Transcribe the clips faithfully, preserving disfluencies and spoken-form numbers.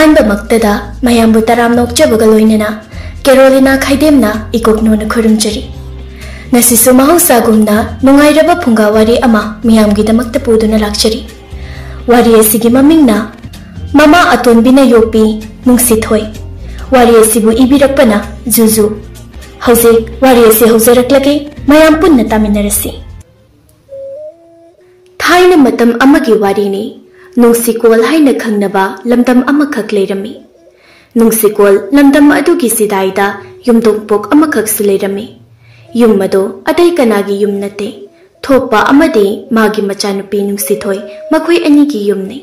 ꯑꯍꯥꯟꯕꯃꯛꯇꯗ ꯃꯌꯥꯝꯕꯨ ꯇꯔꯥꯝꯅ ꯑꯣꯛꯆꯕꯒ ꯂꯣꯏꯅꯅ ꯀꯦꯔꯣꯂꯤꯅꯥ ꯈꯥꯏꯗꯦꯝꯅ ꯏꯀꯣꯛꯅꯣꯅ ꯈꯨꯔꯨꯝꯖꯔꯤ꯫ ꯉꯁꯤꯁꯨ ꯃꯍꯧꯁꯥꯒꯨꯝꯅ ꯅꯨꯡꯉꯥꯏꯔꯕ ꯐꯨꯡꯒꯥ ꯋꯥꯔꯤ ꯑꯃ ꯃꯤꯌꯥꯝꯒꯤꯗꯃꯛꯇ ꯄꯨꯗꯨꯅ ꯂꯥꯛꯆꯔꯤ꯫ ꯋꯥꯔꯤ ꯑꯁꯤꯒꯤ ꯃꯃꯤꯡꯅ ꯃꯃꯥ ꯑꯇꯣꯟꯕꯤꯅ ꯌꯣꯛꯄꯤ ꯅꯨꯡꯁꯤꯊꯣꯏ꯫ ꯋꯥꯔꯤ ꯑꯁꯤꯕꯨ ꯏꯕꯤꯔꯛꯄꯅ ꯖꯨꯖꯨ꯫ ꯍꯧꯖꯤꯛ ꯋꯥꯔꯤ ꯑꯁꯤ ꯍꯧꯖꯔꯛꯂꯒꯦ, ꯃꯌꯥꯝ ꯄꯨꯟꯅ ꯇꯥꯃꯤꯟꯅꯔꯁꯤ꯫ ꯊꯥꯏꯅ ꯃꯇꯝ ꯑꯃꯒꯤ ꯋꯥꯔꯤꯅꯤ꯫ ꯅꯨꯡꯁꯤꯀꯣꯜ ꯍꯥꯏꯅ ꯈꯪꯅꯕ ꯂꯝꯗꯝ ꯑꯃꯈꯛ ꯂꯩꯔꯝꯃꯤ꯫ ꯅꯨꯡꯁꯤꯀꯣꯜ ꯂꯝꯗꯝ ꯑꯗꯨꯒꯤ ꯁꯤꯗꯥꯏꯗ ꯌꯨꯝꯊꯣꯡꯄꯣꯛ ꯑꯃꯈꯛꯁꯨ ꯂꯩꯔꯝꯃꯤ꯫ ꯌꯨꯝ ꯑꯗꯨ ꯑꯇꯩ ꯀꯅꯥꯒꯤ ꯌꯨꯝ ꯅꯠꯇꯦ꯫ ꯊꯣꯛꯄ ꯑꯃꯗꯤ ꯃꯥꯒꯤ ꯃꯆꯥꯅꯨꯄꯤ ꯅꯨꯡꯁꯤꯊꯣꯏ, ꯃꯈꯣꯏ ꯑꯅꯤꯒꯤ ꯌꯨꯝꯅꯤ꯫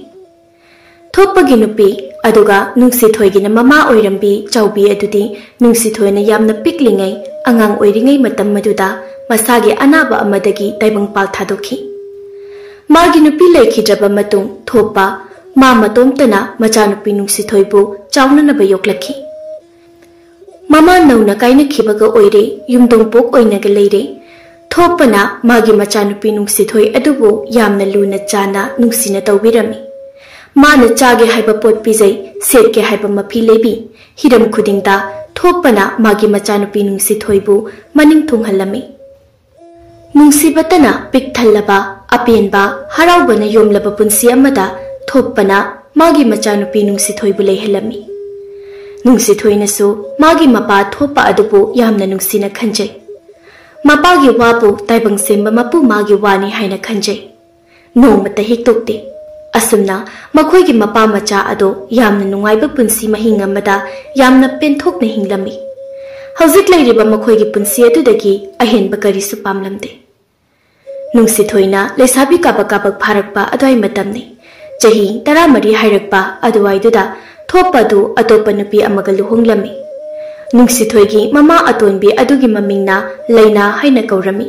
ꯊꯣꯛꯄꯒꯤ ꯅꯨꯄꯤ, ꯑꯗꯨꯒ ꯅꯨꯡꯁꯤꯊꯣꯏꯒꯤꯅ ꯃꯃꯥ ꯑꯣꯏꯔꯝꯕꯤ ꯆꯥꯎꯕꯤ ꯑꯗꯨꯗꯤ ꯅꯨꯡꯁꯤꯊꯣꯏꯅ ꯌꯥꯝꯅ ꯄꯤꯛꯂꯤꯉꯩ, ꯑꯉꯥꯡ ꯑꯣꯏꯔꯤꯉꯩ ꯃꯇꯝ ꯑꯗꯨꯗ ꯃꯁꯥꯒꯤ ꯑꯅꯥꯕ ꯑꯃꯗꯒꯤ ꯇꯥꯏꯕꯪꯄꯥꯜ ꯊꯥꯗꯣꯛꯈꯤ꯫ ꯃꯥꯒꯤ ꯅꯨꯄꯤ ꯂꯩꯈꯤꯗ꯭ꯔꯕ ꯃꯇꯨꯡ ꯊꯣꯛꯄ ꯃꯥ ꯃꯇꯣꯝꯇꯅ ꯃꯆꯥꯅꯨꯄꯤ ꯅꯨꯡꯁꯤꯊꯣꯏꯕꯨ ꯆꯥꯎꯅꯅꯕ ꯌꯣꯛꯂꯛꯈꯤ꯫ ꯃꯃꯥ ꯅꯧꯅ ꯀꯥꯏꯅꯈꯤꯕꯒ ꯑꯣꯏꯔꯦ, ꯌꯨꯝꯊꯣꯡꯄꯣꯛ ꯑꯣꯏꯅꯒ ꯂꯩꯔꯦ꯫ ꯊꯣꯛꯄꯅ ꯃꯥꯒꯤ ꯃꯆꯥꯅꯨꯄꯤ ꯅꯨꯡꯁꯤꯊꯣꯏ ꯑꯗꯨꯕꯨ ꯌꯥꯝꯅ ꯂꯨꯅ ꯆꯥꯟꯅ ꯅꯨꯡꯁꯤꯅ ꯇꯧꯕꯤꯔꯝꯃꯤ꯫ ꯃꯥꯅ ꯆꯥꯒꯦ ꯍꯥꯏꯕ ꯄꯣꯠ ꯄꯤꯖꯩ, ꯁꯦꯠꯀꯦ ꯍꯥꯏꯕ ꯃꯐꯤ ꯂꯩꯕꯤ꯫ ꯍꯤꯔꯝ ꯈꯨꯗꯤꯡꯗ ꯊꯣꯛꯄꯅ ꯃꯥꯒꯤ ꯃꯆꯥꯅꯨꯄꯤ ꯅꯨꯡꯁꯤꯊꯣꯏꯕꯨ ꯃꯅꯤꯡ ꯊꯨꯡꯍꯜꯂꯝꯃꯤ꯫ ꯅꯨꯡꯁꯤꯕꯇꯅ ꯄꯤꯛ ꯊꯜꯂꯕ, ꯑꯄꯦꯟꯕ, ꯍꯔꯥꯎꯕꯅ ꯌꯣꯝꯂꯕ ꯄꯨꯟꯁꯤ ꯑꯃꯗ ꯊꯣꯛꯄꯅ ꯃꯥꯒꯤ ꯃꯆꯥꯅꯨꯄꯤ ꯅꯨꯡꯁꯤꯊꯣꯏꯕꯨ ꯂꯩꯍꯜꯂꯝꯃꯤ꯫ ꯅꯨꯡꯁꯤꯊꯣꯏꯅꯁꯨ ꯃꯥꯒꯤ ꯃꯄꯥ ꯊꯣꯛꯄ ꯑꯗꯨꯕꯨ ꯌꯥꯝꯅ ꯅꯨꯡꯁꯤꯅ ꯈꯟꯖꯩ꯫ ꯃꯄꯥꯒꯤ ꯋꯥꯕꯨ ꯇꯥꯏꯕꯪ ꯁꯦꯝꯕ ꯃꯄꯨ ꯃꯥꯒꯤ ꯋꯥꯅꯤ ꯍꯥꯏꯅ ꯈꯟꯖꯩ꯫ ꯅꯣꯡꯃꯇ ꯍꯦꯛꯇꯣꯛꯇꯦ꯫ ꯑꯁꯨꯝꯅ ꯃꯈꯣꯏꯒꯤ ꯃꯄꯥ ꯃꯆꯥ ꯑꯗꯣ ꯌꯥꯝꯅ ꯅꯨꯡꯉꯥꯏꯕ ꯄꯨꯟꯁꯤ ꯃꯍꯤꯡ ꯑꯃꯗ ꯌꯥꯝꯅ ꯄꯦꯟꯊꯣꯛꯅ ꯍꯤꯡꯂꯝꯃꯤ꯫ ꯍꯧꯖꯤꯛ ꯂꯩꯔꯤꯕ ꯃꯈꯣꯏꯒꯤ ꯄꯨꯟꯁꯤ ꯑꯗꯨꯗꯒꯤ ꯑꯍꯦꯟꯕ ꯀꯔꯤꯁꯨ ꯄꯥꯝꯂꯝꯗꯦ꯫ ꯅꯨꯡꯁꯤꯊꯣꯏꯅ ꯂꯩꯁꯥꯕꯤ ꯀꯥꯕꯛ ꯀꯥꯕꯛ ꯐꯥꯔꯛꯄ ꯑꯗꯨꯋꯥꯏ ꯃꯇꯝꯅꯤ꯫ ꯆꯍꯤ ꯇꯔꯥꯃꯔꯤ ꯍꯥꯏꯔꯛꯄ ꯑꯗꯨꯋꯥꯏꯗꯨꯗ ꯊꯣꯛꯄ ꯑꯗꯨ ꯑꯇꯣꯞꯄ ꯅꯨꯄꯤ ꯑꯃꯒ ꯂꯨꯍꯣꯡꯂꯝꯃꯤ꯫ ꯅꯨꯡꯁꯤꯊꯣꯏꯒꯤ ꯃꯃꯥ ꯑꯇꯣꯟꯕꯤ ꯑꯗꯨꯒꯤ ꯃꯃꯤꯡꯅ ꯂꯩꯅꯥ ꯍꯥꯏꯅ ꯀꯧꯔꯝꯃꯤ꯫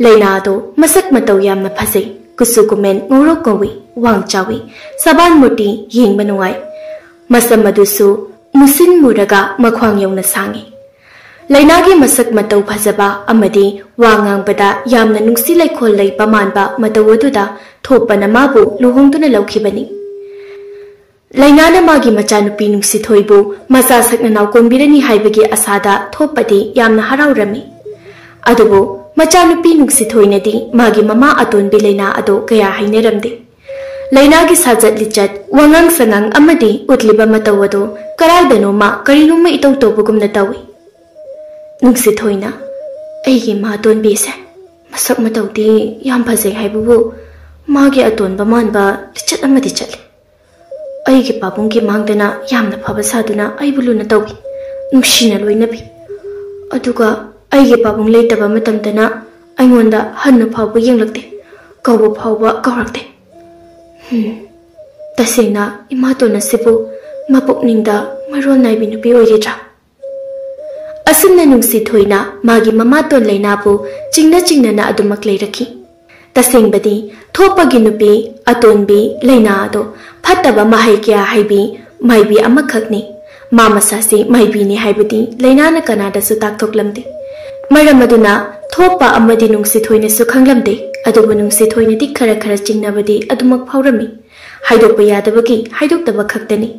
ꯂꯩꯅꯥ ꯑꯗꯣ ꯃꯁꯛ ꯃꯇꯧ ꯌꯥꯝꯅ ꯐꯖꯩ, ꯀꯨꯆꯨ ꯀꯨꯃꯦꯟ ꯉꯧꯔꯣꯛ ꯉꯧꯏ, ꯋꯥꯡ ꯆꯥꯎꯏ, ꯁꯕꯥꯟ ꯃꯨꯔꯇꯤ ꯌꯦꯡꯕ ꯅꯨꯡꯉꯥꯏ꯫ ꯃꯁꯝ ꯑꯗꯨꯁꯨ ꯃꯨꯁꯤꯟ ꯃꯨꯔꯒ ꯃꯈ꯭ꯋꯥꯡ ꯌꯧꯅ ꯁꯥꯡꯏ꯫ ꯂꯩꯅꯥꯒꯤ ꯃꯁꯛ ꯃꯇꯧ ꯐꯖꯕ ꯑꯃꯗꯤ ꯋꯥ ꯉꯥꯡꯕꯗ ꯌꯥꯝꯅ ꯅꯨꯡꯁꯤ ꯂꯩꯈꯣꯜ ꯂꯩꯕ ꯃꯥꯟꯕ ꯃꯇꯧ ꯑꯗꯨꯗ ꯊꯣꯛꯄꯅ ꯃꯥꯕꯨ ꯂꯨꯍꯣꯡꯗꯨꯅ ꯂꯧꯈꯤꯕꯅꯤ꯫ ꯂꯩꯅꯥꯅ ꯃꯥꯒꯤ ꯃꯆꯥꯅꯨꯄꯤ ꯅꯨꯡꯁꯤꯊꯣꯏꯕꯨ ꯃꯆꯥ ꯁꯛ ꯅꯅꯥꯎ ꯀꯣꯟꯕꯤꯔꯅꯤ ꯍꯥꯏꯕꯒꯤ ꯑꯁꯥꯗ ꯊꯣꯛꯄꯗꯤ ꯌꯥꯝꯅ ꯍꯔꯥꯎꯔꯝꯃꯤ꯫ ꯑꯗꯨꯕꯨ ꯃꯆꯥꯅꯨꯄꯤ ꯅꯨꯡꯁꯤꯊꯣꯏꯅꯗꯤ ꯃꯥꯒꯤ ꯃꯃꯥ ꯑꯇꯣꯟꯕꯤ ꯂꯩꯅꯥ ꯑꯗꯣ ꯀꯌꯥ ꯍꯩꯅꯔꯝꯗꯦ꯫ ꯂꯩꯅꯥꯒꯤ ꯁꯥꯖꯠ ꯂꯤꯆꯠ, ꯋꯥꯉꯥꯡ ꯁꯉꯥꯡ ꯑꯃꯗꯤ ꯎꯠꯂꯤꯕ ꯃꯇꯧ ꯑꯗꯣ ꯀꯔꯥꯏꯗꯅꯣꯃ ꯀꯔꯤꯅꯣꯝꯃ ꯏꯇꯧ ꯇꯧꯕꯒꯨꯝꯅ ꯇꯧꯏ꯫ ꯅꯨꯡꯁꯤꯊꯣꯏꯅ, "ꯑꯩꯒꯤ ꯏꯃꯥ ꯑꯇꯣꯟꯕꯤꯁꯦ ꯃꯁꯛ ꯃꯇꯧꯗꯤ ꯌꯥꯝ ꯐꯖꯩ ꯍꯥꯏꯕꯕꯨ ꯃꯥꯒꯤ ꯑꯇꯣꯟꯕ ꯃꯥꯟꯕ ꯂꯤꯆꯠ ꯑꯃꯗꯤ ꯆꯠꯂꯤ꯫ ꯑꯩꯒꯤ ꯄꯥꯕꯨꯡꯒꯤ ꯃꯥꯡꯗꯅ ꯌꯥꯝꯅ ꯐꯕ ꯁꯥꯗꯨꯅ ꯑꯩꯕꯨ ꯂꯨꯅ ꯇꯧꯕꯤ, ꯅꯨꯡꯁꯤꯅ ꯂꯣꯏꯅꯕꯤ꯫ ꯑꯗꯨꯒ ꯑꯩꯒꯤ ꯄꯥꯕꯨꯡ ꯂꯩꯇꯕ ꯃꯇꯝꯗꯅ ꯑꯩꯉꯣꯟꯗ ꯍꯟꯅ ꯐꯥꯎꯕ ꯌꯦꯡꯂꯛꯇꯦ, ꯀꯧꯕ ꯐꯥꯎꯕ ꯀꯧꯔꯛꯇꯦ꯫ ꯍꯝ, ꯇꯁꯦꯡꯅ ꯏꯃꯥꯇꯣꯟ ꯑꯁꯤꯕꯨ ꯃꯄꯨꯛꯅꯤꯡꯗ ꯃꯔꯣꯜ ꯅꯥꯏꯕꯤ ꯅꯨꯄꯤ ꯑꯣꯏꯒꯗ꯭ꯔꯥ?" ꯑꯁꯨꯝꯅ ꯅꯨꯡꯁꯤꯊꯣꯏꯅ ꯃꯥꯒꯤ ꯃꯃꯥꯇꯣꯟ ꯂꯩꯅꯥꯕꯨ ꯆꯤꯡꯅ ꯆꯤꯡꯅꯅ ꯑꯗꯨꯃꯛ ꯂꯩꯔꯛꯈꯤ꯫ ꯇꯁꯦꯡꯕꯗꯤ ꯊꯣꯛꯄꯒꯤ ꯅꯨꯄꯤ ꯑꯇꯣꯟꯕꯤ ꯂꯩꯅꯥ ꯑꯗꯣ ꯐꯠꯇꯕ ꯃꯍꯩ ꯀꯌꯥ ꯍꯩꯕꯤ ꯃꯥꯏꯕꯤ ꯑꯃꯈꯛꯅꯤ꯫ ꯃꯥ ꯃꯁꯥꯁꯤ ꯃꯥꯏꯕꯤꯅꯤ ꯍꯥꯏꯕꯗꯤ ꯂꯩꯅꯥꯅ ꯀꯅꯥꯗꯁꯨ ꯇꯥꯛꯊꯣꯛꯂꯝꯗꯦ꯫ ꯃꯔꯝ ꯑꯗꯨꯅ ꯊꯣꯛꯄ ꯑꯃꯗꯤ ꯅꯨꯡꯁꯤꯊꯣꯏꯅꯁꯨ ꯈꯪꯂꯝꯗꯦ꯫ ꯑꯗꯨꯕꯨ ꯅꯨꯡꯁꯤꯊꯣꯏꯅꯗꯤ ꯈꯔ ꯈꯔ ꯆꯤꯡꯅꯕꯗꯤ ꯑꯗꯨꯃꯛ ꯐꯥꯎꯔꯝꯃꯤ꯫ ꯍꯥꯏꯗꯣꯛꯄ ꯌꯥꯗꯕꯒꯤ ꯍꯥꯏꯗꯣꯛꯇꯕ ꯈꯛꯇꯅꯤ꯫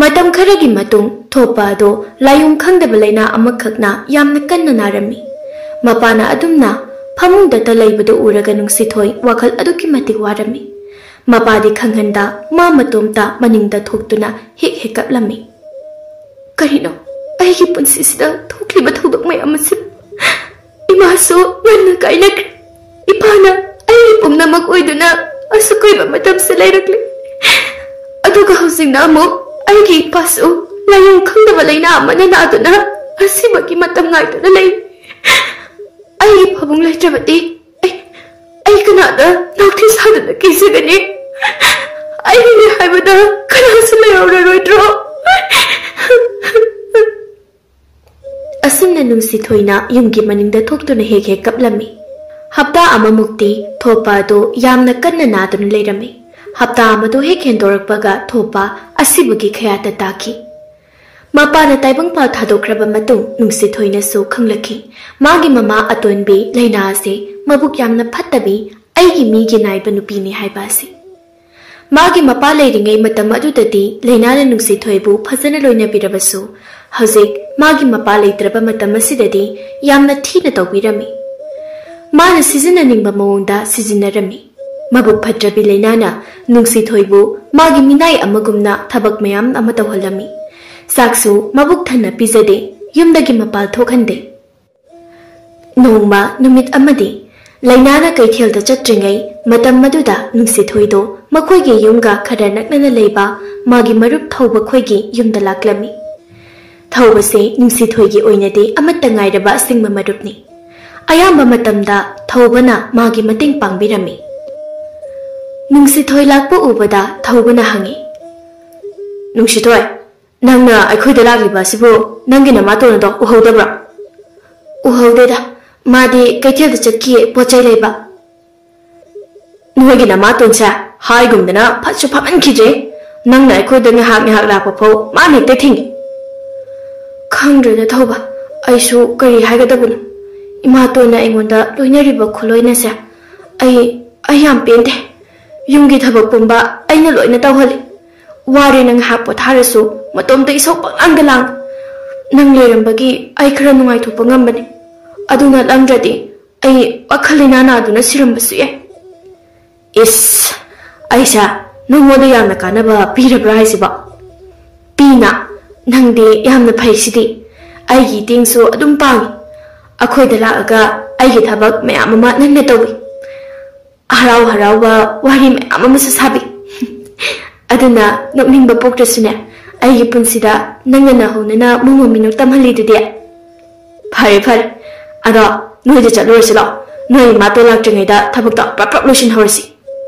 ꯃꯇꯝ ꯈꯔꯒꯤ ꯃꯇꯨꯡ ꯊꯣꯛꯄ ꯑꯗꯣ ꯂꯥꯏꯑꯣꯡ ꯈꯪꯗꯕ ꯂꯩꯅꯥ ꯑꯃꯈꯛꯅ ꯌꯥꯝꯅ ꯀꯟꯅ ꯅꯥꯔꯝꯃꯤ꯫ ꯃꯄꯥꯅ ꯑꯗꯨꯝꯅ ꯐꯃꯨꯡꯗꯇ ꯂꯩꯕꯗꯨ ꯎꯔꯒ ꯅꯨꯡꯁꯤꯊꯣꯏ ꯋꯥꯈꯜ ꯑꯗꯨꯛꯀꯤ ꯃꯇꯤꯛ ꯋꯥꯔꯝꯃꯤ꯫ ꯃꯄꯥꯗꯤ ꯈꯪꯍꯟꯗ ꯃꯥ ꯃꯇꯣꯝꯇ ꯃꯅꯤꯡꯗ ꯊꯣꯛꯇꯨꯅ ꯍꯦꯛ ꯍꯦꯛ ꯀꯞꯂꯝꯃꯤ꯫ "ꯀꯔꯤꯅꯣ ꯑꯩꯒꯤ ꯄꯨꯟꯁꯤꯁꯤꯗ ꯊꯣꯛꯂꯤꯕ ꯊꯧꯗꯣꯛ ꯃꯌꯥꯝ ꯑꯁꯤ? ꯏꯃꯥꯁꯨ ꯉꯟꯅ ꯀꯥꯏꯅꯈ꯭ꯔꯦ꯫ ꯏꯄꯥꯅ ꯑꯩꯒꯤ ꯄꯨꯝꯅꯃꯛ ꯑꯣꯏꯗꯨꯅ ꯑꯁꯨꯛ ꯀꯨꯏꯕ ꯃꯇꯝꯁꯤ ꯂꯩꯔꯛꯂꯦ꯫ ꯑꯗꯨꯒ ꯍꯧꯖꯤꯛꯅ ꯑꯃꯨꯛ ꯑꯩꯒꯤ ꯏꯄꯥꯁꯨ ꯂꯥꯏꯑꯣꯡ ꯈꯪꯗꯕ ꯂꯩꯅꯥ ꯑꯃꯅ ꯅꯥꯗꯨꯅ ꯑꯁꯤꯕꯒꯤ ꯃꯇꯝ ꯉꯥꯏꯗꯨꯅ ꯂꯩ꯫ ꯑꯩꯒꯤ ꯄꯥꯕꯨꯡ ꯂꯩꯇ꯭ꯔꯕꯗꯤ ꯑꯩ, ꯑꯩ ꯀꯅꯥꯗ ꯅꯥꯛꯊꯤ ꯁꯥꯗꯨꯅ ꯀꯤꯖꯒꯅꯤ? ꯑꯩꯒꯤꯅꯦ ꯍꯥꯏꯕꯗ ꯀꯅꯥꯁꯨ ꯂꯩꯍꯧꯔꯔꯣꯏꯗ꯭ꯔꯣ?" ꯑꯁꯨꯝꯅ ꯅꯨꯡꯁꯤꯊꯣꯏꯅ ꯌꯨꯝꯒꯤ ꯃꯅꯤꯡꯗ ꯊꯣꯛꯇꯨꯅ ꯍꯦꯛ ꯍꯦꯛ ꯀꯞꯂꯝꯃꯤ꯫ ꯍꯞꯇꯥ ꯑꯃꯃꯨꯛꯇꯤ ꯊꯣꯛꯄ ꯑꯗꯨ ꯌꯥꯝꯅ ꯀꯟꯅ ꯅꯥꯗꯨꯅ ꯂꯩꯔꯝꯃꯤ꯫ ꯍꯞꯇꯥ ꯑꯃꯗꯨ ꯍꯦꯛ ꯍꯦꯟꯗꯣꯔꯛꯄꯒ ꯊꯣꯛꯄ ꯑꯁꯤꯕꯒꯤ ꯈꯌꯥꯠꯇ ꯇꯥꯈꯤ꯫ ꯃꯄꯥꯅ ꯇꯥꯏꯕꯪꯄꯥꯜ ꯊꯥꯗꯣꯛꯈ꯭ꯔꯕ ꯃꯇꯨꯡ ꯅꯨꯡꯁꯤꯊꯣꯏꯅꯁꯨ ꯈꯪꯂꯛꯈꯤ, ꯃꯥꯒꯤ ꯃꯃꯥ ꯑꯇꯣꯟꯕꯤ ꯂꯩꯅꯥ ꯑꯁꯤ ꯃꯕꯨꯛ ꯌꯥꯝꯅ ꯐꯠꯇꯕꯤ, ꯑꯩꯒꯤ ꯃꯤꯒꯤ ꯅꯥꯏꯕ ꯅꯨꯄꯤꯅꯤ ꯍꯥꯏꯕ ꯑꯁꯤ꯫ ꯃꯥꯒꯤ ꯃꯄꯥ ꯂꯩꯔꯤꯉꯩ ꯃꯇꯝ ꯑꯗꯨꯗꯗꯤ ꯂꯩꯅꯥꯅ ꯅꯨꯡꯁꯤꯊꯣꯏꯕꯨ ꯐꯖꯅ ꯂꯣꯏꯅꯕꯤꯔꯕꯁꯨ, ꯍꯧꯖꯤꯛ ꯃꯥꯒꯤ ꯃꯄꯥ ꯂꯩꯇ꯭ꯔꯕ ꯃꯇꯝ ꯑꯁꯤꯗꯗꯤ ꯌꯥꯝꯅ ꯊꯤꯅ ꯇꯧꯕꯤꯔꯝꯃꯤ꯫ ꯃꯥꯅ ꯁꯤꯖꯤꯟꯅꯅꯤꯡꯕ ꯃꯑꯣꯡꯗ ꯁꯤꯖꯤꯟꯅꯔꯝꯃꯤ꯫ ꯃꯕꯨꯛ ꯐꯠꯇ꯭ꯔꯕꯤ ꯂꯩꯅꯥꯅ ꯅꯨꯡꯁꯤꯊꯣꯏꯕꯨ ꯃꯥꯒꯤ ꯃꯤꯅꯥꯏ ꯑꯃꯒꯨꯝꯅ ꯊꯕꯛ ꯃꯌꯥꯝ ꯑꯃ ꯇꯧꯍꯜꯂꯝꯃꯤ꯫ ꯆꯥꯛꯁꯨ ꯃꯕꯨꯛ ꯊꯟꯅ ꯄꯤꯖꯗꯦ, ꯌꯨꯝꯗꯒꯤ ꯃꯄꯥꯜ ꯊꯣꯛꯍꯟꯗꯦ꯫ ꯅꯣꯡꯃ ꯅꯨꯃꯤꯠ ꯑꯃꯗꯤ ꯂꯩꯅꯥꯅ ꯀꯩꯊꯦꯜꯗ ꯆꯠꯇ꯭ꯔꯤꯉꯩ ꯃꯇꯝ ꯑꯗꯨꯗ ꯅꯨꯡꯁꯤꯊꯣꯏꯗꯣ ꯃꯈꯣꯏꯒꯤ ꯌꯨꯝꯒ ꯈꯔ ꯅꯛꯅꯅ ꯂꯩꯕ ꯃꯥꯒꯤ ꯃꯔꯨꯞ ꯊꯧꯕ ꯈꯣꯏꯒꯤ ꯌꯨꯝꯗ ꯂꯥꯛꯂꯝꯃꯤ꯫ ꯊꯧꯕꯁꯦ ꯅꯨꯡꯁꯤꯊꯣꯏꯒꯤ ꯑꯣꯏꯅꯗꯤ ꯑꯃꯠꯇ ꯉꯥꯏꯔꯕ ꯑꯁꯤꯡꯕ ꯃꯔꯨꯞꯅꯤ꯫ ꯑꯌꯥꯝꯕ ꯃꯇꯝꯗ ꯊꯧꯕꯅ ꯃꯥꯒꯤ ꯃꯇꯦꯡ ꯄꯥꯡꯕꯤꯔꯝꯃꯤ꯫ ꯅꯨꯡꯁꯤꯊꯣꯏ ꯂꯥꯛꯄ ꯎꯕꯗ ꯊꯧꯕꯅ ꯍꯪꯉꯤ, "ꯅꯨꯡꯁꯤꯊꯣꯏ, ꯅꯪꯅ ꯑꯩꯈꯣꯏꯗ ꯂꯥꯛꯂꯤꯕ ꯑꯁꯤꯕꯨ ꯅꯪꯒꯤ ꯅꯃꯥꯇꯣꯟ ꯑꯗꯣ ꯎꯍꯧꯗꯕ꯭ꯔꯣ?" "ꯎꯍꯧꯗꯦꯗ, ꯃꯥꯗꯤ ꯀꯩꯊꯦꯜꯗ ꯆꯠꯈꯤꯌꯦ, ꯄꯣꯠ ꯆꯩ ꯂꯩꯕ꯫" "ꯅꯣꯏꯒꯤ ꯅꯃꯥꯇꯣꯟꯁꯦ ꯍꯥꯏꯒꯨꯝꯗꯅ ꯐꯠꯁꯨ ꯐꯠꯃꯟꯈꯤꯗ꯭ꯔꯦ꯫ ꯅꯪꯅ ꯑꯩꯈꯣꯏꯗ ꯉꯥꯏꯍꯥꯛ ꯉꯥꯏꯍꯥꯛ ꯂꯥꯛꯄ ꯐꯥꯎ ꯃꯥꯅ ꯍꯦꯛꯇ ꯊꯤꯡꯉꯤ꯫" "ꯈꯪꯗ꯭ꯔꯦꯗ ꯊꯧꯕ, ꯑꯩꯁꯨ ꯀꯔꯤ ꯍꯥꯏꯒꯗꯕꯅꯣ꯫ ꯏꯃꯥꯇꯣꯟꯅ ꯑꯩꯉꯣꯟꯗ ꯂꯣꯏꯅꯔꯤꯕ ꯈꯨꯂꯣꯏꯅꯁꯦ ꯑꯩ, ꯑꯩ ꯌꯥꯝ ꯄꯦꯟꯗꯦ꯫ ꯌꯨꯝꯒꯤ ꯊꯕꯛ ꯄꯨꯝꯕ ꯑꯩꯅ ꯂꯣꯏꯅ ꯇꯧꯍꯜꯂꯤ꯫ ꯋꯥꯔꯦꯅ ꯉꯥꯏꯍꯥꯛ ꯄꯣꯊꯥꯔꯁꯨ ꯃꯇꯣꯝꯇ ꯏꯁꯧ ꯄꯪꯂꯥꯡꯗ ꯂꯥꯡ꯫ ꯅꯪ ꯂꯩꯔꯝꯕꯒꯤ ꯑꯩ ꯈꯔ ꯅꯨꯡꯉꯥꯏꯊꯣꯛꯄ ꯉꯝꯕꯅꯤ꯫ ꯑꯗꯨ ꯅꯠꯂꯝꯗ꯭ꯔꯗꯤ ꯑꯩ ꯋꯥꯈꯜ ꯂꯩꯅꯥ ꯅꯥꯗꯨꯅ ꯁꯤꯔꯝꯕꯁꯨ ꯌꯥꯏ꯫" "ꯏꯁ, ꯑꯩꯁꯦ ꯅꯉꯣꯟꯗ ꯌꯥꯝꯅ ꯀꯥꯟꯅꯕ ꯄꯤꯔꯕ꯭ꯔꯥ ꯍꯥꯏꯁꯤꯕꯣ?" "ꯄꯤꯅ, ꯅꯪꯗꯤ ꯌꯥꯝꯅ ꯐꯩꯁꯤꯗꯤ꯫ ꯑꯩꯒꯤ ꯏꯇꯦꯡꯁꯨ ꯑꯗꯨꯝ ꯄꯥꯡꯉꯤ꯫ ꯑꯩꯈꯣꯏꯗ ꯂꯥꯛꯑꯒ ꯑꯩꯒꯤ ꯊꯕꯛ ꯃꯌꯥꯝ ꯑꯃ ꯅꯪꯅ ꯇꯧꯏ꯫ ꯍꯔꯥꯎ ꯍꯔꯥꯎꯕ ꯋꯥꯔꯤ ꯃꯌꯥꯝ ꯑꯃꯁꯨ ꯁꯥꯕꯤ꯫ ꯑꯗꯨꯅ ꯅꯣꯛꯅꯤꯡꯕ ꯄꯣꯛꯇ꯭ꯔꯁꯨꯅꯦ, ꯑꯩꯒꯤ ꯄꯨꯟꯁꯤꯗ ꯅꯪꯅ ꯅꯍꯧꯅꯅ ꯃꯣꯃꯣ ꯃꯤꯅꯣꯛ ꯇꯝꯍꯜꯂꯤꯗꯨꯗꯤ꯫" "ꯐꯔꯦ ꯐꯔꯦ, ꯑꯗꯣ ꯅꯣꯏꯗ ꯆꯠꯂꯨꯔꯁꯤ ꯂꯥꯛꯑꯣ꯫ ꯅꯣꯏ ꯏꯃꯥꯇꯣꯟ ꯂꯥꯛꯇ꯭ꯔꯤꯉꯩꯗ ꯊꯕꯛꯇꯣ ꯄ꯭ꯔꯞ ꯄ꯭ꯔꯞ ꯂꯣꯏꯁꯤꯟꯍꯧꯔꯁꯤ꯫"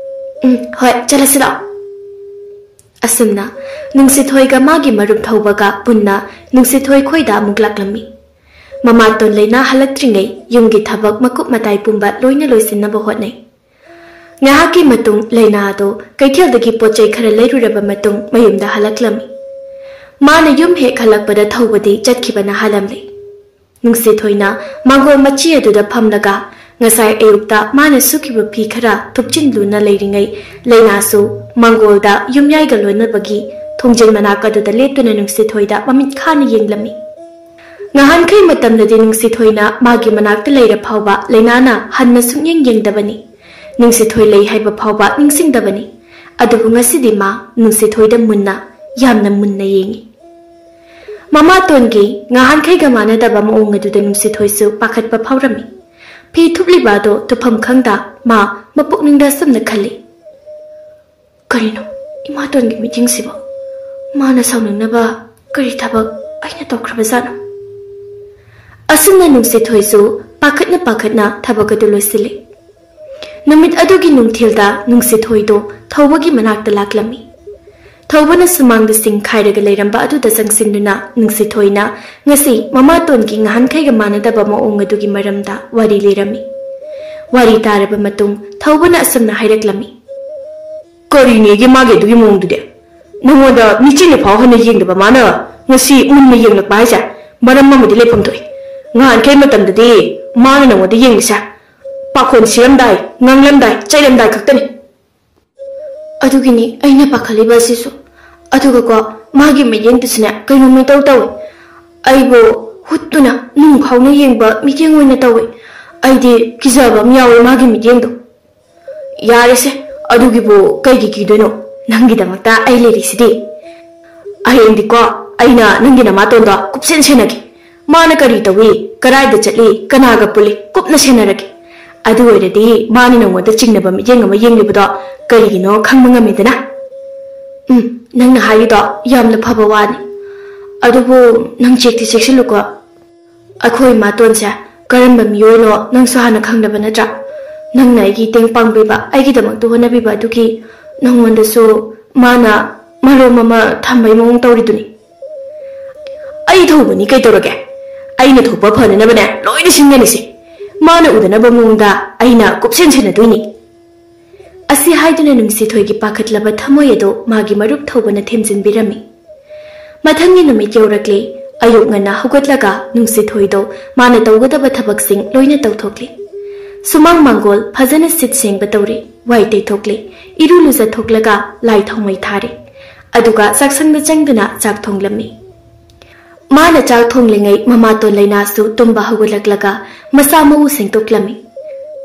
"ꯎꯝ, ꯍꯣꯏ, ꯆꯠꯂꯁꯤ ꯂꯥꯛꯑꯣ꯫" ꯑꯁꯨꯝꯅ ꯅꯨꯡꯁꯤꯊꯣꯏꯒ ꯃꯥꯒꯤ ꯃꯔꯨꯞ ꯊꯧꯕꯒ ꯄꯨꯟꯅ ꯅꯨꯡꯁꯤꯊꯣꯏ ꯈꯣꯏꯗ ꯑꯃꯨꯛ ꯂꯥꯛꯂꯝꯃꯤ꯫ ꯃꯃꯥꯇꯣꯟ ꯂꯩꯅꯥ ꯍꯜꯂꯛꯇ꯭ꯔꯤꯉꯩ ꯌꯨꯝꯒꯤ ꯊꯕꯛ ꯃꯀꯨꯞ ꯃꯇꯥꯏ ꯄꯨꯝꯕ ꯂꯣꯏꯅ ꯂꯣꯏꯁꯤꯟꯅꯕ ꯍꯣꯠꯅꯩ꯫ ꯉꯥꯏꯍꯥꯛꯀꯤ ꯃꯇꯨꯡ ꯂꯩꯅꯥ ꯑꯗꯣ ꯀꯩꯊꯦꯜꯗꯒꯤ ꯄꯣꯠ ꯆꯩ ꯈꯔ ꯂꯩꯔꯨꯔꯕ ꯃꯇꯨꯡ ꯃꯌꯨꯝꯗ ꯍꯜꯂꯛꯂꯝꯃꯤ꯫ ꯃꯥꯅ ꯌꯨꯝ ꯍꯦꯛ ꯍꯜꯂꯛꯄꯗ ꯊꯧꯕꯗꯤ ꯆꯠꯈꯤꯕꯅ ꯍꯥꯜꯂꯝꯂꯦ꯫ ꯅꯨꯡꯁꯤꯊꯣꯏꯅ ꯃꯥꯡꯒꯣꯜ ꯃꯆꯤ ꯑꯗꯨꯗ ꯐꯝꯂꯒ ꯉꯁꯥꯏ ꯑꯌꯨꯛꯇ ꯃꯥꯅ ꯁꯨꯈꯤꯕ ꯐꯤ ꯈꯔ ꯊꯨꯞꯆꯤꯟꯗꯨꯅ ꯂꯩꯔꯤꯉꯩ, ꯂꯩꯅꯥꯁꯨ ꯃꯪꯒꯣꯜꯗ ꯌꯨꯝꯌꯥꯏꯒ ꯂꯣꯟꯅꯕꯒꯤ ꯊꯣꯡꯖꯤꯜ ꯃꯅꯥꯛ ꯑꯗꯨꯗ ꯂꯦꯞꯇꯨꯅ ꯅꯨꯡꯁꯤꯊꯣꯏꯗ ꯃꯃꯤꯠ ꯈꯥꯅ ꯌꯦꯡꯂꯝꯃꯤ꯫ ꯉꯍꯥꯟꯈꯩ ꯃꯇꯝꯗꯗꯤ ꯅꯨꯡꯁꯤꯊꯣꯏꯅ ꯃꯥꯒꯤ ꯃꯅꯥꯛꯇ ꯂꯩꯔ ꯐꯥꯎꯕ ꯂꯩꯅꯥꯅ ꯍꯟꯅ ꯁꯨꯡꯌꯦꯡ ꯌꯦꯡꯗꯕꯅꯤ꯫ ꯅꯨꯡꯁꯤꯊꯣꯏ ꯂꯩ ꯍꯥꯏꯕ ꯐꯥꯎꯕ ꯅꯤꯡꯁꯤꯡꯗꯕꯅꯤ꯫ ꯑꯗꯨꯕꯨ ꯉꯁꯤꯗꯤ ꯃꯥ ꯅꯨꯡꯁꯤꯊꯣꯏꯗ ꯃꯨꯟꯅ, ꯌꯥꯝꯅ ꯃꯨꯟꯅ ꯌꯦꯡꯉꯤ꯫ ꯃꯃꯥꯇꯣꯟꯒꯤ ꯉꯍꯥꯟꯈꯩꯒ ꯃꯥꯟꯅꯗꯕ ꯃꯑꯣꯡ ꯑꯗꯨꯗ ꯅꯨꯡꯁꯤꯊꯣꯏꯁꯨ ꯄꯥꯈꯠꯄ ꯐꯥꯎꯔꯝꯃꯤ꯫ ꯐꯤ ꯊꯨꯞꯂꯤꯕ ꯑꯗꯣ ꯇꯨꯐꯝ ꯈꯪꯗ ꯃꯥ ꯃꯄꯨꯛꯅꯤꯡꯗ ꯑꯁꯨꯝꯅ ꯈꯜꯂꯤ, "ꯀꯔꯤꯅꯣ ꯏꯃꯥꯇꯣꯟꯒꯤ ꯃꯤꯠꯌꯦꯡꯁꯤꯕꯣ? ꯃꯥꯅ ꯁꯥꯎꯅꯤꯡꯅꯕ ꯀꯔꯤ ꯊꯕꯛ ꯑꯩꯅ ꯇꯧꯈ꯭ꯔꯕꯖꯥꯠꯅꯣ?" ꯑꯁꯨꯝꯅ ꯅꯨꯡꯁꯤꯊꯣꯏꯁꯨ ꯄꯥꯈꯠꯅ ꯄꯥꯈꯠꯅ ꯊꯕꯛ ꯑꯗꯨ ꯂꯣꯏꯁꯤꯜꯂꯤ꯫ ꯅꯨꯃꯤꯠ ꯑꯗꯨꯒꯤ ꯅꯨꯡꯊꯤꯜꯗ ꯅꯨꯡꯁꯤꯊꯣꯏꯗꯣ ꯊꯧꯕꯒꯤ ꯃꯅꯥꯛꯇ ꯂꯥꯛꯂꯝꯃꯤ꯫ ꯊꯧꯕꯅ ꯁꯨꯃꯥꯡꯗ ꯁꯤꯡ ꯈꯥꯏꯔꯒ ꯂꯩꯔꯝꯕ ꯑꯗꯨꯗ ꯆꯪꯁꯤꯟꯗꯨꯅ ꯅꯨꯡꯁꯤꯊꯣꯏꯅ ꯉꯁꯤ ꯃꯃꯥꯇꯣꯟꯒꯤ ꯉꯍꯥꯟꯈꯩꯒ ꯃꯥꯟꯅꯗꯕ ꯃꯑꯣꯡ ꯑꯗꯨꯒꯤ ꯃꯔꯝꯗ ꯋꯥꯔꯤ ꯂꯤꯔꯝꯃꯤ꯫ ꯋꯥꯔꯤ ꯇꯥꯔꯕ ꯃꯇꯨꯡ ꯊꯧꯕꯅ ꯑꯁꯨꯝꯅ ꯍꯥꯏꯔꯛꯂꯝꯃꯤ, "ꯀꯔꯤꯅꯦꯒꯦ ꯃꯥꯒꯤ ꯑꯗꯨꯒꯤ ꯃꯑꯣꯡꯗꯨꯗꯤ? ꯅꯉꯣꯟꯗ ꯃꯤꯆꯤꯟꯅ ꯐꯥꯎ ꯍꯟꯅ ꯌꯦꯡꯗꯕ ꯃꯥꯅ ꯉꯁꯤ ꯃꯨꯟꯅ ꯌꯦꯡꯂꯛꯄ ꯍꯥꯏꯁꯦ ꯃꯔꯝ ꯑꯃꯗꯤ ꯂꯩꯐꯝ ꯊꯣꯛꯏ꯫ ꯉꯍꯥꯟꯈꯩ ꯃꯇꯝꯗꯗꯤ ꯃꯥꯅ ꯅꯉꯣꯟꯗ ꯌꯦꯡꯂꯤꯁꯦ ꯄꯥꯈꯣꯟ ꯁꯤꯔꯝꯗꯥꯏ, ꯉꯥꯡꯂꯝꯗꯥꯏ, ꯆꯩꯔꯝꯗꯥꯏ ꯈꯛꯇꯅꯤ꯫" "ꯑꯗꯨꯒꯤꯅꯤ ꯑꯩꯅ ꯄꯥꯈꯠꯂꯤꯕ ꯑꯁꯤꯁꯨ꯫ ꯑꯗꯨꯒꯀꯣ, ꯃꯥꯒꯤ ꯃꯤꯠꯌꯦꯡꯗꯨꯁꯨꯅꯦ ꯀꯩꯅꯣꯝ ꯏꯇꯧ ꯇꯧꯏ꯫ ꯑꯩꯕꯨ ꯍꯨꯠꯇꯨꯅ ꯅꯨꯡ ꯈꯥꯎꯅ ꯌꯦꯡꯕ ꯃꯤꯠꯌꯦꯡ ꯑꯣꯏꯅ ꯇꯧꯏ꯫ ꯑꯩꯗꯤ ꯀꯤꯖꯕ ꯑꯃ ꯌꯥꯎꯏ ꯃꯥꯒꯤ ꯃꯤꯠꯌꯦꯡꯗꯣ꯫" "ꯌꯥꯔꯦꯁꯦ, ꯑꯗꯨꯒꯤꯕꯨ ꯀꯩꯒꯤ ꯀꯤꯗꯣꯏꯅꯣ? ꯅꯪꯒꯤꯗꯃꯛꯇ ꯑꯩ ꯂꯩꯔꯤꯁꯤꯗꯤ꯫ ꯍꯌꯦꯡꯗꯤꯀꯣ, ꯑꯩꯅ ꯅꯪꯒꯤ ꯅꯃꯥꯇꯣꯟꯗꯣ ꯀꯨꯞꯁꯦꯟ ꯁꯦꯟꯅꯒꯦ꯫ ꯃꯥꯅ ꯀꯔꯤ ꯇꯧꯏ, ꯀꯔꯥꯏꯗ ꯆꯠꯂꯤ, ꯀꯅꯥꯒ ꯄꯨꯜꯂꯤ, ꯀꯨꯞꯅ ꯁꯦꯟꯅꯔꯒꯦ꯫ ꯑꯗꯨ ꯑꯣꯏꯔꯗꯤ ꯃꯥꯅ ꯅꯉꯣꯟꯗ ꯆꯤꯡꯅꯕ ꯃꯤꯠꯌꯦꯡ ꯑꯃ ꯌꯦꯡꯂꯤꯕꯗꯣ ꯀꯔꯤꯒꯤꯅꯣ ꯈꯪꯕ ꯉꯝꯃꯦꯗꯅ꯫" "ꯎꯝ, ꯅꯪꯅ ꯍꯥꯏꯔꯤꯗꯣ ꯌꯥꯝꯅ ꯐꯕ ꯋꯥꯅꯤ꯫ ꯑꯗꯨꯕꯨ ꯅꯪ ꯆꯦꯛꯇꯤ ꯆꯦꯛꯁꯤꯜꯂꯨꯀꯣ꯫ ꯑꯩꯈꯣꯏ ꯏꯃꯥꯇꯣꯟꯁꯦ ꯀꯔꯝꯕ ꯃꯤꯑꯣꯏꯅꯣ ꯅꯪꯁꯨ ꯍꯥꯟꯅ ꯈꯪꯗꯕ ꯅꯠꯇ꯭ꯔꯥ? ꯅꯪꯅ ꯑꯩꯒꯤ ꯃꯇꯦꯡ ꯄꯥꯡꯕꯤꯕ, ꯑꯩꯒꯤꯗꯃꯛꯇ ꯍꯣꯠꯅꯕꯤꯕ ꯑꯗꯨꯒꯤ ꯅꯉꯣꯟꯗꯁꯨ ꯃꯥꯅ ꯃꯔꯣꯝ ꯑꯃ ꯊꯝꯕꯩ ꯃꯑꯣꯡ ꯇꯧꯔꯤꯗꯨꯅꯤ꯫" "ꯑꯩ ꯊꯧꯕꯅꯤ ꯀꯩꯗꯧꯔꯒꯦ? ꯑꯩꯅ ꯊꯣꯛꯄ ꯐꯅꯅꯕꯅꯦ ꯂꯣꯏꯅ ꯁꯤꯟꯒꯅꯤꯁꯦ꯫ ꯃꯥꯅ ꯎꯗꯅꯕ ꯃꯑꯣꯡꯗ ꯑꯩꯅ ꯀꯨꯞꯁꯦꯟ ꯁꯦꯟꯅꯗꯣꯏꯅꯤ꯫" ꯑꯁꯤ ꯍꯥꯏꯗꯨꯅ ꯅꯨꯡꯁꯤꯊꯣꯏꯒꯤ ꯄꯥꯈꯠꯂꯕ ꯊꯃꯣꯏ ꯑꯗꯨ ꯃꯥꯒꯤ ꯃꯔꯨꯞ ꯊꯧꯕꯅ ꯊꯦꯝꯖꯤꯟꯕꯤꯔꯝꯃꯤ꯫ ꯃꯊꯪꯒꯤ ꯅꯨꯃꯤꯠ ꯌꯧꯔꯛꯂꯦ꯫ ꯑꯌꯨꯛ ꯉꯟꯅ ꯍꯧꯒꯠꯂꯒ ꯅꯨꯡꯁꯤꯊꯣꯏꯗꯣ ꯃꯥꯅ ꯇꯧꯒꯗꯕ ꯊꯕꯛꯁꯤꯡ ꯂꯣꯏꯅ ꯇꯧꯊꯣꯛꯂꯤ꯫ ꯁꯨꯃꯥꯡ ꯃꯥꯡꯒꯣꯜ ꯐꯖꯅ ꯁꯤꯠ ꯁꯦꯡꯕ ꯇꯧꯔꯦ, ꯋꯥꯏ ꯇꯩꯊꯣꯛꯂꯦ, ꯏꯔꯨ ꯂꯨꯖꯊꯣꯛꯂꯒ ꯂꯥꯏ ꯊꯥꯎꯃꯩ ꯊꯥꯔꯦ꯫ ꯑꯗꯨꯒ ꯆꯥꯛꯁꯪꯗ ꯆꯪꯗꯨꯅ ꯆꯥꯛ ꯊꯣꯡꯂꯝꯃꯤ꯫ ꯃꯥꯅ ꯆꯥꯛ ꯊꯣꯡꯂꯤꯉꯩ ꯃꯃꯥꯇꯣꯟ ꯂꯩꯅꯥꯁꯨ ꯇꯨꯝꯕ ꯍꯧꯒꯠꯂꯛꯂꯒ ꯃꯁꯥ ꯃꯎ ꯁꯦꯡꯗꯣꯛꯂꯝꯃꯤ꯫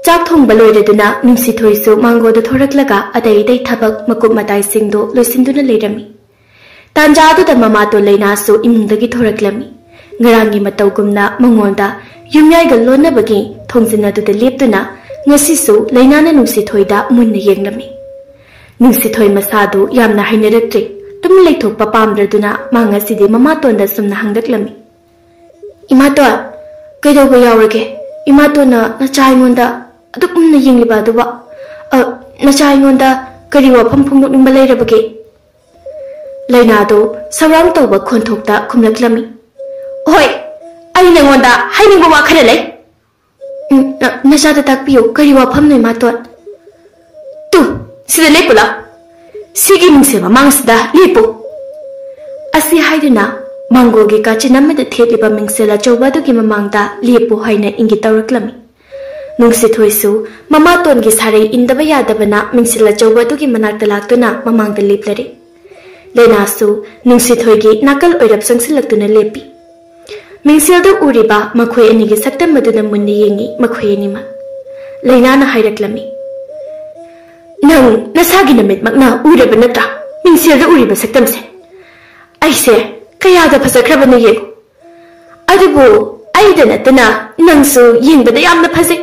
ꯆꯥꯛ ꯊꯣꯡꯕ ꯂꯣꯏꯔꯗꯨꯅ ꯅꯨꯡꯁꯤꯊꯣꯏꯁꯨ ꯃꯥꯡꯒꯣꯜꯗ ꯊꯣꯔꯛꯂꯒ ꯑꯇꯩ ꯑꯇꯩ ꯊꯕꯛ ꯃꯀꯨꯞ ꯃꯇꯥꯏꯁꯤꯡꯗꯨ ꯂꯣꯏꯁꯤꯟꯗꯨꯅ ꯂꯩꯔꯝꯃꯤ꯫ ꯇꯥꯟꯖꯥꯗꯨꯗ ꯃꯃꯥꯇꯣꯟ ꯂꯩꯅꯥꯁꯨ ꯏꯃꯨꯡꯗꯒꯤ ꯊꯣꯔꯛꯂꯝꯃꯤ꯫ ꯉꯔꯥꯡꯒꯤ ꯃꯇꯧꯒꯨꯝꯅ ꯃꯉꯣꯟꯗ ꯌꯨꯝꯌꯥꯏꯒ ꯂꯣꯟꯅꯕꯒꯤ ꯊꯣꯡꯖꯤꯟ ꯑꯗꯨꯗ ꯂꯦꯞꯇꯨꯅ ꯉꯁꯤꯁꯨ ꯂꯩꯅꯥꯅ ꯅꯨꯡꯁꯤꯊꯣꯏꯗ ꯃꯨꯟꯅ ꯌꯦꯡꯂꯝꯃꯤ꯫ ꯅꯨꯡꯁꯤꯊꯣꯏ ꯃꯁꯥꯗꯨ ꯌꯥꯝꯅ ꯍꯩꯅꯔꯛꯇ꯭ꯔꯦ꯫ ꯇꯨꯃꯤꯟ ꯂꯩꯊꯣꯛꯄ ꯄꯥꯝꯗ꯭ꯔꯗꯨꯅ ꯃꯥ ꯉꯁꯤꯗꯤ ꯃꯃꯥꯇꯣꯟꯗ ꯁꯨꯝꯅ ꯍꯪꯂꯛꯂꯝꯃꯤ, "ꯏꯃꯥꯇꯣꯟ, ꯀꯩꯗꯧꯕ ꯌꯥꯎꯔꯒꯦ? ꯏꯃꯥꯇꯣꯟꯅ ꯅꯆꯥ ꯑꯩꯉꯣꯟꯗ ꯑꯗꯨꯛ ꯃꯨꯟꯅ ꯌꯦꯡꯂꯤꯕ ꯑꯗꯨꯕꯨ? ꯑ, ꯅꯆꯥ ꯑꯩꯉꯣꯟꯗ ꯀꯔꯤ ꯋꯥꯐꯝ ꯐꯣꯡꯗꯣꯛꯅꯤꯡꯕ ꯂꯩꯔꯕꯒꯦ?" ꯂꯩꯅꯥꯗꯣ ꯁꯧꯔꯥꯡ ꯇꯧꯕ ꯈꯣꯟꯊꯣꯛꯇ ꯈꯨꯝꯂꯛꯂꯝꯃꯤ, "ꯍꯣꯏ, ꯑꯩ ꯅꯉꯣꯟꯗ ꯍꯥꯏꯅꯤꯡꯕ ꯋꯥ ꯈꯔ ꯂꯩ꯫" "ꯎꯝ, ꯅ-, ꯅꯆꯥꯗ ꯇꯥꯛꯄꯤꯌꯨ, ꯀꯔꯤ ꯋꯥꯐꯝꯅꯣ, ꯏꯃꯥꯇꯣꯟ?" "ꯇꯨ, ꯁꯤꯗ ꯂꯦꯞꯄꯨ ꯂꯥꯎ꯫ ꯁꯤꯒꯤ ꯃꯤꯡꯁꯦꯜ ꯃꯃꯥꯡꯁꯤꯗ ꯂꯦꯞꯄꯨ꯫" ꯑꯁꯤ ꯍꯥꯏꯗꯨꯅ ꯃꯥꯡꯒꯣꯜꯒꯤ ꯀꯥꯆꯤꯟ ꯑꯃꯗ ꯊꯦꯠꯂꯤꯕ ꯃꯤꯡꯁꯦꯜ ꯑꯆꯧꯕ ꯑꯗꯨꯒꯤ ꯃꯃꯥꯡꯗ ꯂꯦꯞꯄꯨ ꯍꯥꯏꯅ ꯏꯪꯒꯤꯠ ꯇꯧꯔꯛꯂꯝꯃꯤ꯫ ꯅꯨꯡꯁꯤꯊꯣꯏꯁꯨ ꯃꯃꯥꯇꯣꯟꯒꯤ ꯁꯥꯔꯩ ꯏꯟꯗꯕ ꯌꯥꯗꯕꯅ ꯃꯤꯡꯁꯦꯜ ꯑꯆꯧꯕ ꯑꯗꯨꯒꯤ ꯃꯅꯥꯛꯇ ꯂꯥꯛꯇꯨꯅ ꯃꯃꯥꯡꯗ ꯂꯦꯞꯂꯔꯦ꯫ ꯂꯩꯅꯥꯁꯨ ꯅꯨꯡꯁꯤꯊꯣꯏꯒꯤ ꯅꯥꯀꯜ ꯑꯣꯏꯔꯞ ꯆꯪꯁꯤꯜꯂꯛꯇꯨꯅ ꯂꯦꯞꯄꯤ꯫ ꯃꯤꯡꯁꯦꯜꯗ ꯎꯔꯤꯕ ꯃꯈꯣꯏ ꯑꯅꯤꯒꯤ ꯁꯛꯇꯝ ꯑꯗꯨꯅ ꯃꯨꯟꯅ ꯌꯦꯡꯉꯤ ꯃꯈꯣꯏ ꯑꯅꯤꯃꯛ꯫ ꯂꯩꯅꯥꯅ ꯍꯥꯏꯔꯛꯂꯝꯃꯤ, "ꯅꯪ ꯅꯁꯥꯒꯤ ꯅꯃꯤꯠꯃꯛꯅ ꯎꯔꯕ ꯅꯠꯇ꯭ꯔꯥ ꯃꯤꯡꯁꯦꯜꯗ ꯎꯔꯤꯕ ꯁꯛꯇꯝꯁꯦ? ꯑꯩꯁꯦ ꯀꯌꯥꯗ ꯐꯖꯈ꯭ꯔꯕꯅꯣ ꯌꯦꯡꯉꯨ꯫ ꯑꯗꯨꯕꯨ ꯑꯩꯗ ꯅꯠꯇꯅ ꯅꯪꯁꯨ ꯌꯦꯡꯕꯗ ꯌꯥꯝꯅ ꯐꯖꯩ꯫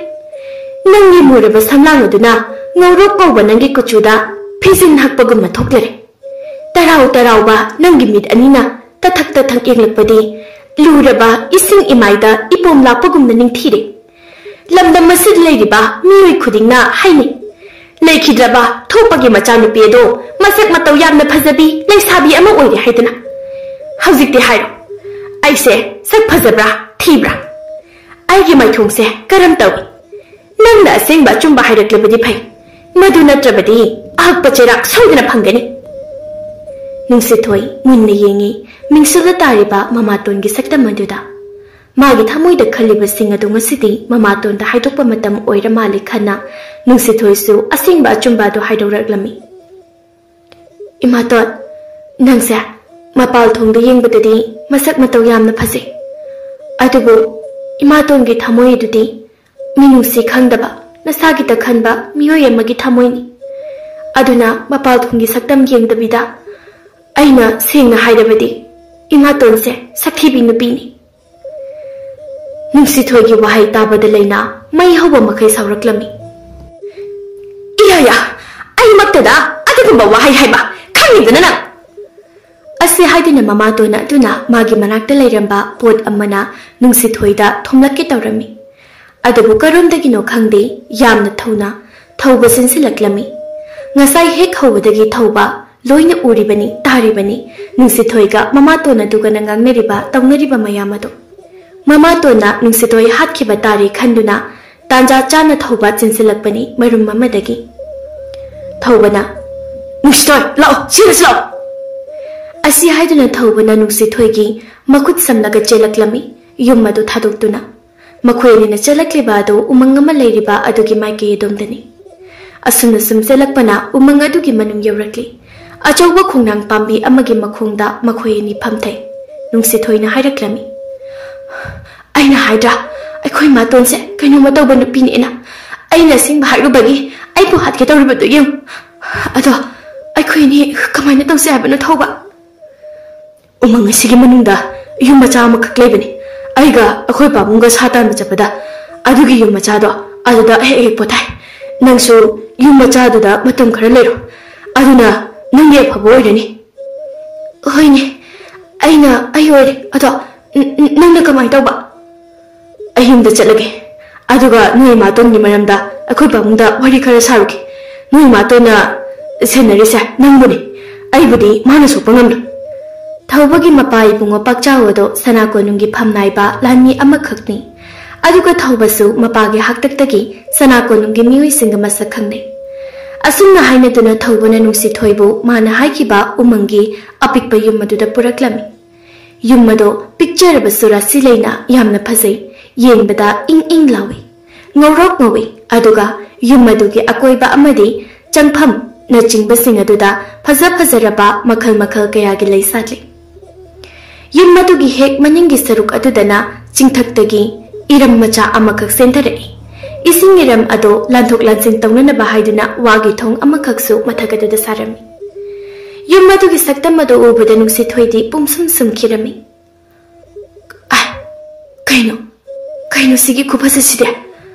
ꯅꯪꯒꯤ ꯃꯨꯔꯕ ꯁꯝꯂꯥꯡ ꯑꯗꯨꯅ ꯉꯧꯔꯣꯛ ꯀꯧꯕ ꯅꯪꯒꯤ ꯀꯨꯆꯨꯗ ꯐꯤꯖꯤꯟ ꯍꯛꯄꯒꯨꯝꯅ ꯊꯣꯛꯂꯔꯦ꯫ ꯇꯔꯥꯎ ꯇꯔꯥꯎꯕ ꯅꯪꯒꯤ ꯃꯤꯠ ꯑꯅꯤꯅ ꯇꯊꯛ ꯇꯊꯛ ꯌꯦꯡꯂꯛꯄꯗꯤ ꯂꯨꯔꯕ ꯏꯁꯤꯡ ꯏꯃꯥꯏꯗ ꯏꯄꯣꯝ ꯂꯥꯛꯄꯒꯨꯝꯅ ꯅꯤꯡꯊꯤꯔꯦ꯫ ꯂꯝꯗꯝ ꯑꯁꯤꯗ ꯂꯩꯔꯤꯕ ꯃꯤꯑꯣꯏ ꯈꯨꯗꯤꯡꯅ ꯍꯥꯏꯅꯩ, ꯂꯩꯈꯤꯗ꯭ꯔꯕ ꯊꯣꯛꯄꯒꯤ ꯃꯆꯥꯅꯨꯄꯤ ꯑꯗꯣ ꯃꯁꯛ ꯃꯇꯧ ꯌꯥꯝꯅ ꯐꯖꯕꯤ ꯂꯩꯁꯥꯕꯤ ꯑꯃ ꯑꯣꯏꯔꯦ ꯍꯥꯏꯗꯅ꯫ ꯍꯧꯖꯤꯛꯇꯤ ꯍꯥꯏꯔꯣ, ꯑꯩꯁꯦ ꯁꯛ ꯐꯖꯕ꯭ꯔꯥ ꯊꯤꯕ꯭ꯔꯥ? ꯑꯩꯒꯤ ꯃꯥꯏꯊꯣꯡꯁꯦ ꯀꯔꯝ ꯇꯧꯏ? ꯅꯪꯅ ꯑꯁꯦꯡꯕ ꯑꯆꯨꯝꯕ ꯍꯥꯏꯔꯛꯂꯕꯗꯤ ꯐꯩ, ꯃꯗꯨ ꯅꯠꯇ꯭ꯔꯕꯗꯤ ꯑꯍꯛꯄ ꯆꯩꯔꯥꯛ ꯁꯣꯏꯗꯅ ꯐꯪꯒꯅꯤ꯫" ꯅꯨꯡꯁꯤꯊꯣꯏ ꯃꯨꯟꯅ ꯌꯦꯡꯉꯤ ꯃꯤꯡꯁꯦꯜꯗ ꯇꯥꯔꯤꯕ ꯃꯃꯥꯇꯣꯟꯒꯤ ꯁꯛꯇꯝ ꯑꯗꯨꯗ꯫ ꯃꯥꯒꯤ ꯊꯃꯣꯏꯗ ꯈꯜꯂꯤꯕꯁꯤꯡ ꯑꯗꯨ ꯉꯁꯤꯗꯤ ꯃꯃꯥꯇꯣꯟꯗ ꯍꯥꯏꯗꯣꯛꯄ ꯃꯇꯝ ꯑꯣꯏꯔ ꯃꯥꯜꯂꯦ ꯈꯟꯅ, ꯅꯨꯡꯁꯤꯊꯣꯏꯁꯨ ꯑꯁꯦꯡꯕ ꯑꯆꯨꯝꯕ ꯑꯗꯨ ꯍꯥꯏꯗꯣꯔꯛꯂꯝꯃꯤ꯫ "ꯏꯃꯥꯇꯣꯟ, ꯅꯪꯁꯦ ꯃꯄꯥꯜ ꯊꯣꯡꯗ ꯌꯦꯡꯕꯗꯗꯤ ꯃꯁꯛ ꯃꯇꯧ ꯌꯥꯝꯅ ꯐꯖꯩ, ꯑꯗꯨꯕꯨ ꯏꯃꯥꯇꯣꯟꯒꯤ ꯊꯃꯣꯏ ꯑꯗꯨꯗꯤ ꯃꯤꯅꯨꯡꯁꯤ ꯈꯪꯗꯕ, ꯅꯁꯥꯒꯤꯇ ꯈꯟꯕ ꯃꯤꯑꯣꯏ ꯑꯃꯒꯤ ꯊꯃꯣꯏꯅꯤ꯫ ꯑꯗꯨꯅ ꯃꯄꯥꯜ ꯊꯣꯡꯒꯤ ꯁꯛꯇꯝ ꯌꯦꯡꯗꯕꯤꯗ, ꯑꯩꯅ ꯁꯦꯡꯅ ꯍꯥꯏꯔꯕꯗꯤ, ꯏꯃꯥꯇꯣꯟꯁꯦ ꯁꯛꯊꯤꯕꯤ ꯅꯨꯄꯤꯅꯤ꯫" ꯅꯨꯡꯁꯤꯊꯣꯏꯒꯤ ꯋꯥꯍꯩ ꯇꯥꯕꯗ ꯂꯩꯅꯥ ꯃꯩ ꯍꯧꯕ ꯃꯈꯩ ꯁꯥꯎꯔꯛꯂꯝꯃꯤ꯫ "ꯏꯌꯥ ꯌꯥ, ꯑꯩꯃꯛꯇꯗ ꯑꯗꯨꯒꯨꯝꯕ ꯋꯥꯍꯩ ꯍꯥꯏꯕ ꯈꯪꯉꯤꯗꯅ ꯅꯪ!" ꯑꯁꯤ ꯍꯥꯏꯗꯨꯅ ꯃꯃꯥꯇꯣꯟ ꯑꯗꯨꯅ ꯃꯥꯒꯤ ꯃꯅꯥꯛꯇ ꯂꯩꯔꯝꯕ ꯄꯣꯠ ꯑꯃꯅ ꯅꯨꯡꯁꯤꯊꯣꯏꯗ ꯊꯣꯝꯂꯛꯀꯦ ꯇꯧꯔꯝꯃꯤ꯫ ꯑꯗꯨꯕꯨ ꯀꯔꯣꯝꯗꯒꯤꯅꯣ ꯈꯪꯗꯦ, ꯌꯥꯝꯅ ꯊꯨꯅ ꯊꯧꯕ ꯆꯦꯟꯁꯤꯜꯂꯛꯂꯝꯃꯤ꯫ ꯉꯁꯥꯏ ꯍꯦꯛ ꯍꯧꯕꯗꯒꯤ ꯊꯧꯕ ꯂꯣꯏꯅ ꯎꯔꯤꯕꯅꯤ, ꯇꯥꯔꯤꯕꯅꯤ, ꯅꯨꯡꯁꯤꯊꯣꯏꯒ ꯃꯃꯥꯇꯣꯟ ꯑꯗꯨꯒꯅ ꯉꯥꯡꯅꯔꯤꯕ, ꯇꯧꯅꯔꯤꯕ ꯃꯌꯥꯝ ꯑꯗꯨ꯫ ꯃꯃꯥꯇꯣꯟꯅ ꯅꯨꯡꯁꯤꯊꯣꯏ ꯍꯥꯠꯈꯤꯕ ꯇꯥꯔꯦ ꯈꯟꯗꯨꯅ ꯇꯥꯟꯖꯥ ꯆꯥꯅ ꯊꯧꯕ ꯆꯦꯟꯁꯤꯜꯂꯛꯄꯅꯤ ꯃꯔꯨꯝ ꯑꯃꯗꯒꯤ꯫ ꯊꯧꯕꯅ, "ꯅꯨꯡꯁꯤꯊꯣꯏ, ꯂꯥꯛꯑꯣ, ꯁꯤꯗ ꯂꯥꯛꯑꯣ!" ꯑꯁꯤ ꯍꯥꯏꯗꯨꯅ ꯊꯧꯕꯅ ꯅꯨꯡꯁꯤꯊꯣꯏꯒꯤ ꯃꯈꯨꯠ ꯁꯝꯂꯒ ꯆꯦꯜꯂꯛꯂꯝꯃꯤ, ꯌꯨꯝ ꯑꯗꯨ ꯊꯥꯗꯣꯛꯇꯨꯅ꯫ ꯃꯈꯣꯏ ꯑꯅꯤꯅ ꯆꯠꯂꯛꯂꯤꯕ ꯑꯗꯨ ꯎꯃꯪ ꯑꯃ ꯂꯩꯔꯤꯕ ꯑꯗꯨꯒꯤ ꯃꯥꯏꯀꯩ ꯑꯗꯣꯝꯗꯅꯤ꯫ ꯑꯁꯨꯝꯅ ꯁꯨꯝ ꯆꯠꯂꯛꯄꯅ ꯎꯃꯪ ꯑꯗꯨꯒꯤ ꯃꯅꯨꯡ ꯌꯧꯔꯛꯂꯤ꯫ ꯑꯆꯧꯕ ꯈꯣꯡꯅꯥꯡ ꯄꯥꯝꯕꯤ ꯑꯃꯒꯤ ꯃꯈꯣꯡꯗ ꯃꯈꯣꯏ ꯑꯅꯤ ꯐꯝꯊꯩ꯫ ꯅꯨꯡꯁꯤꯊꯣꯏꯅ ꯍꯥꯏꯔꯛꯂꯝꯃꯤ, "ꯑꯩꯅ ꯍꯥꯏꯗ꯭ꯔꯥ, ꯑꯩꯈꯣꯏ ꯃꯥꯇꯣꯟꯁꯦ ꯀꯩꯅꯣꯝꯃ ꯇꯧꯕ ꯅꯨꯄꯤꯅꯦꯅ꯫ ꯑꯩꯅ ꯑꯁꯦꯡꯕ ꯍꯥꯏꯔꯨꯕꯒꯤ ꯑꯩꯕꯨ ꯍꯥꯠꯀꯦ ꯇꯧꯔꯤꯕꯗꯨ ꯌꯦꯡꯉꯨ꯫ ꯑꯗꯣ ꯑꯩꯈꯣꯏ ꯑꯅꯤ ꯀꯃꯥꯏꯅ ꯇꯧꯁꯦ ꯍꯥꯏꯕꯅꯣ ꯊꯧꯕ?" "ꯎꯃꯪ ꯑꯁꯤꯒꯤ ꯃꯅꯨꯡꯗ ꯌꯨꯝ ꯃꯆꯥ ꯑꯃꯈꯛ ꯂꯩꯕꯅꯤ꯫ ꯑꯩꯒ ꯑꯩꯈꯣꯏ ꯄꯥꯕꯨꯡꯒ ꯁꯥ ꯇꯥꯟꯕ ꯆꯠꯄꯗ ꯑꯗꯨꯒꯤ ꯌꯨꯝ ꯃꯆꯥꯗꯣ ꯑꯗꯨꯗ ꯍꯦꯛ ꯍꯦꯛ ꯄꯣꯊꯥꯏ꯫ ꯅꯪꯁꯨ ꯌꯨꯝ ꯃꯆꯥꯗꯨꯗ ꯃꯇꯝ ꯈꯔ ꯂꯩꯔꯣ꯫ ꯑꯗꯨꯅ ꯅꯪꯒꯤ ꯑꯐꯕ ꯑꯣꯏꯔꯅꯤ꯫" "ꯍꯣꯏꯅꯦ, ꯑꯩꯅ ꯑꯩ ꯑꯣꯏꯔꯦ꯫ ꯑꯗꯣ ꯅ-, ꯅ-, ꯅꯪꯅ ꯀꯃꯥꯏꯅ ꯇꯧꯕ?" "ꯑꯩ ꯌꯨꯝꯗ ꯆꯠꯂꯒꯦ꯫ ꯑꯗꯨꯒ ꯅꯣꯏ ꯏꯃꯥꯇꯣꯟꯒꯤ ꯃꯔꯝꯗ ꯑꯩꯈꯣꯏ ꯄꯥꯕꯨꯡꯗ ꯋꯥꯔꯤ ꯈꯔ ꯁꯥꯔꯨꯒꯦ꯫ ꯅꯣꯏ ꯏꯃꯥꯇꯣꯟꯅ ꯁꯦꯟꯅꯔꯤꯁꯦ ꯅꯪꯕꯨꯅꯤ꯫ ꯑꯩꯕꯨꯗꯤ ꯃꯥꯅ ꯁꯣꯛꯄ ꯉꯝꯂꯣꯏ꯫" ꯊꯧꯕꯒꯤ ꯃꯄꯥ ꯏꯕꯨꯡꯉꯣ ꯄꯥꯛꯆꯥꯎ ꯑꯗꯣ ꯁꯅꯥ ꯀꯣꯅꯨꯡꯒꯤ ꯐꯝꯅꯥꯏꯕ ꯂꯥꯟꯃꯤ ꯑꯃꯈꯛꯅꯤ꯫ ꯑꯗꯨꯒ ꯊꯧꯕꯁꯨ ꯃꯄꯥꯒꯤ ꯍꯥꯛꯇꯛꯇꯒꯤ ꯁꯅꯥ ꯀꯣꯅꯨꯡꯒꯤ ꯃꯤꯑꯣꯏꯁꯤꯡꯒ ꯃꯁꯛ ꯈꯪꯅꯩ꯫ ꯑꯁꯨꯝꯅ ꯍꯥꯏꯅꯗꯨꯅ ꯊꯧꯕꯅ ꯅꯨꯡꯁꯤꯊꯣꯏꯕꯨ ꯃꯥꯅ ꯍꯥꯏꯈꯤꯕ ꯎꯃꯪꯒꯤ ꯑꯄꯤꯛꯄ ꯌꯨꯝ ꯑꯗꯨꯗ ꯄꯨꯔꯛꯂꯝꯃꯤ꯫ ꯌꯨꯝ ꯑꯗꯣ ꯄꯤꯛꯆꯔꯕꯁꯨ ꯔꯥꯁꯤ ꯂꯩꯅ ꯌꯥꯝꯅ ꯐꯖꯩ꯫ ꯌꯦꯡꯕꯗ ꯏꯪ ꯏꯪ ꯂꯥꯎꯏ꯫ ꯉꯧꯔꯣꯛ ꯉꯧꯏ꯫ ꯑꯗꯨꯒ ꯌꯨꯝ ꯑꯗꯨꯒꯤ ꯑꯀꯣꯏꯕ ꯑꯃꯗꯤ ꯆꯪꯐꯝꯅꯆꯤꯡꯕꯁꯤꯡ ꯑꯗꯨꯗ ꯐꯖ ꯐꯖꯔꯕ ꯃꯈꯜ ꯃꯈꯜ ꯀꯌꯥꯒꯤ ꯂꯩ ꯁꯥꯠꯂꯤ꯫ ꯌꯨꯝ ꯑꯗꯨꯒꯤ ꯍꯦꯛ ꯃꯅꯤꯡꯒꯤ ꯁꯔꯨꯛ ꯑꯗꯨꯗꯅ ꯆꯤꯡꯊꯛꯇꯒꯤ ꯏꯔꯝ ꯃꯆꯥ ꯑꯃꯈꯛ ꯆꯦꯟꯊꯔꯛꯏ꯫ ꯏꯁꯤꯡ ꯏꯔꯝ ꯑꯗꯣ ꯂꯥꯟꯊꯣꯛ ꯂꯥꯟꯁꯤꯟ ꯇꯧꯅꯅꯕ ꯍꯥꯏꯗꯨꯅ ꯋꯥꯒꯤ ꯊꯣꯡ ꯑꯃꯈꯛꯁꯨ ꯃꯊꯛ ꯑꯗꯨꯗ ꯁꯥꯔꯝꯃꯤ꯫ ꯌꯨꯝ ꯑꯗꯨꯒꯤ ꯁꯛꯇꯝ ꯑꯗꯨ ꯎꯕꯗ ꯅꯨꯡꯁꯤꯊꯣꯏꯗꯤ ꯄꯨꯝꯁꯨꯝ ꯁꯨꯝꯈꯤꯔꯝꯃꯤ꯫ ꯑꯥꯏ, ꯀꯩꯅꯣ? ꯀꯩꯅꯣ ꯁꯤꯒꯤ ꯈꯨꯐꯖꯁꯤꯗꯤ?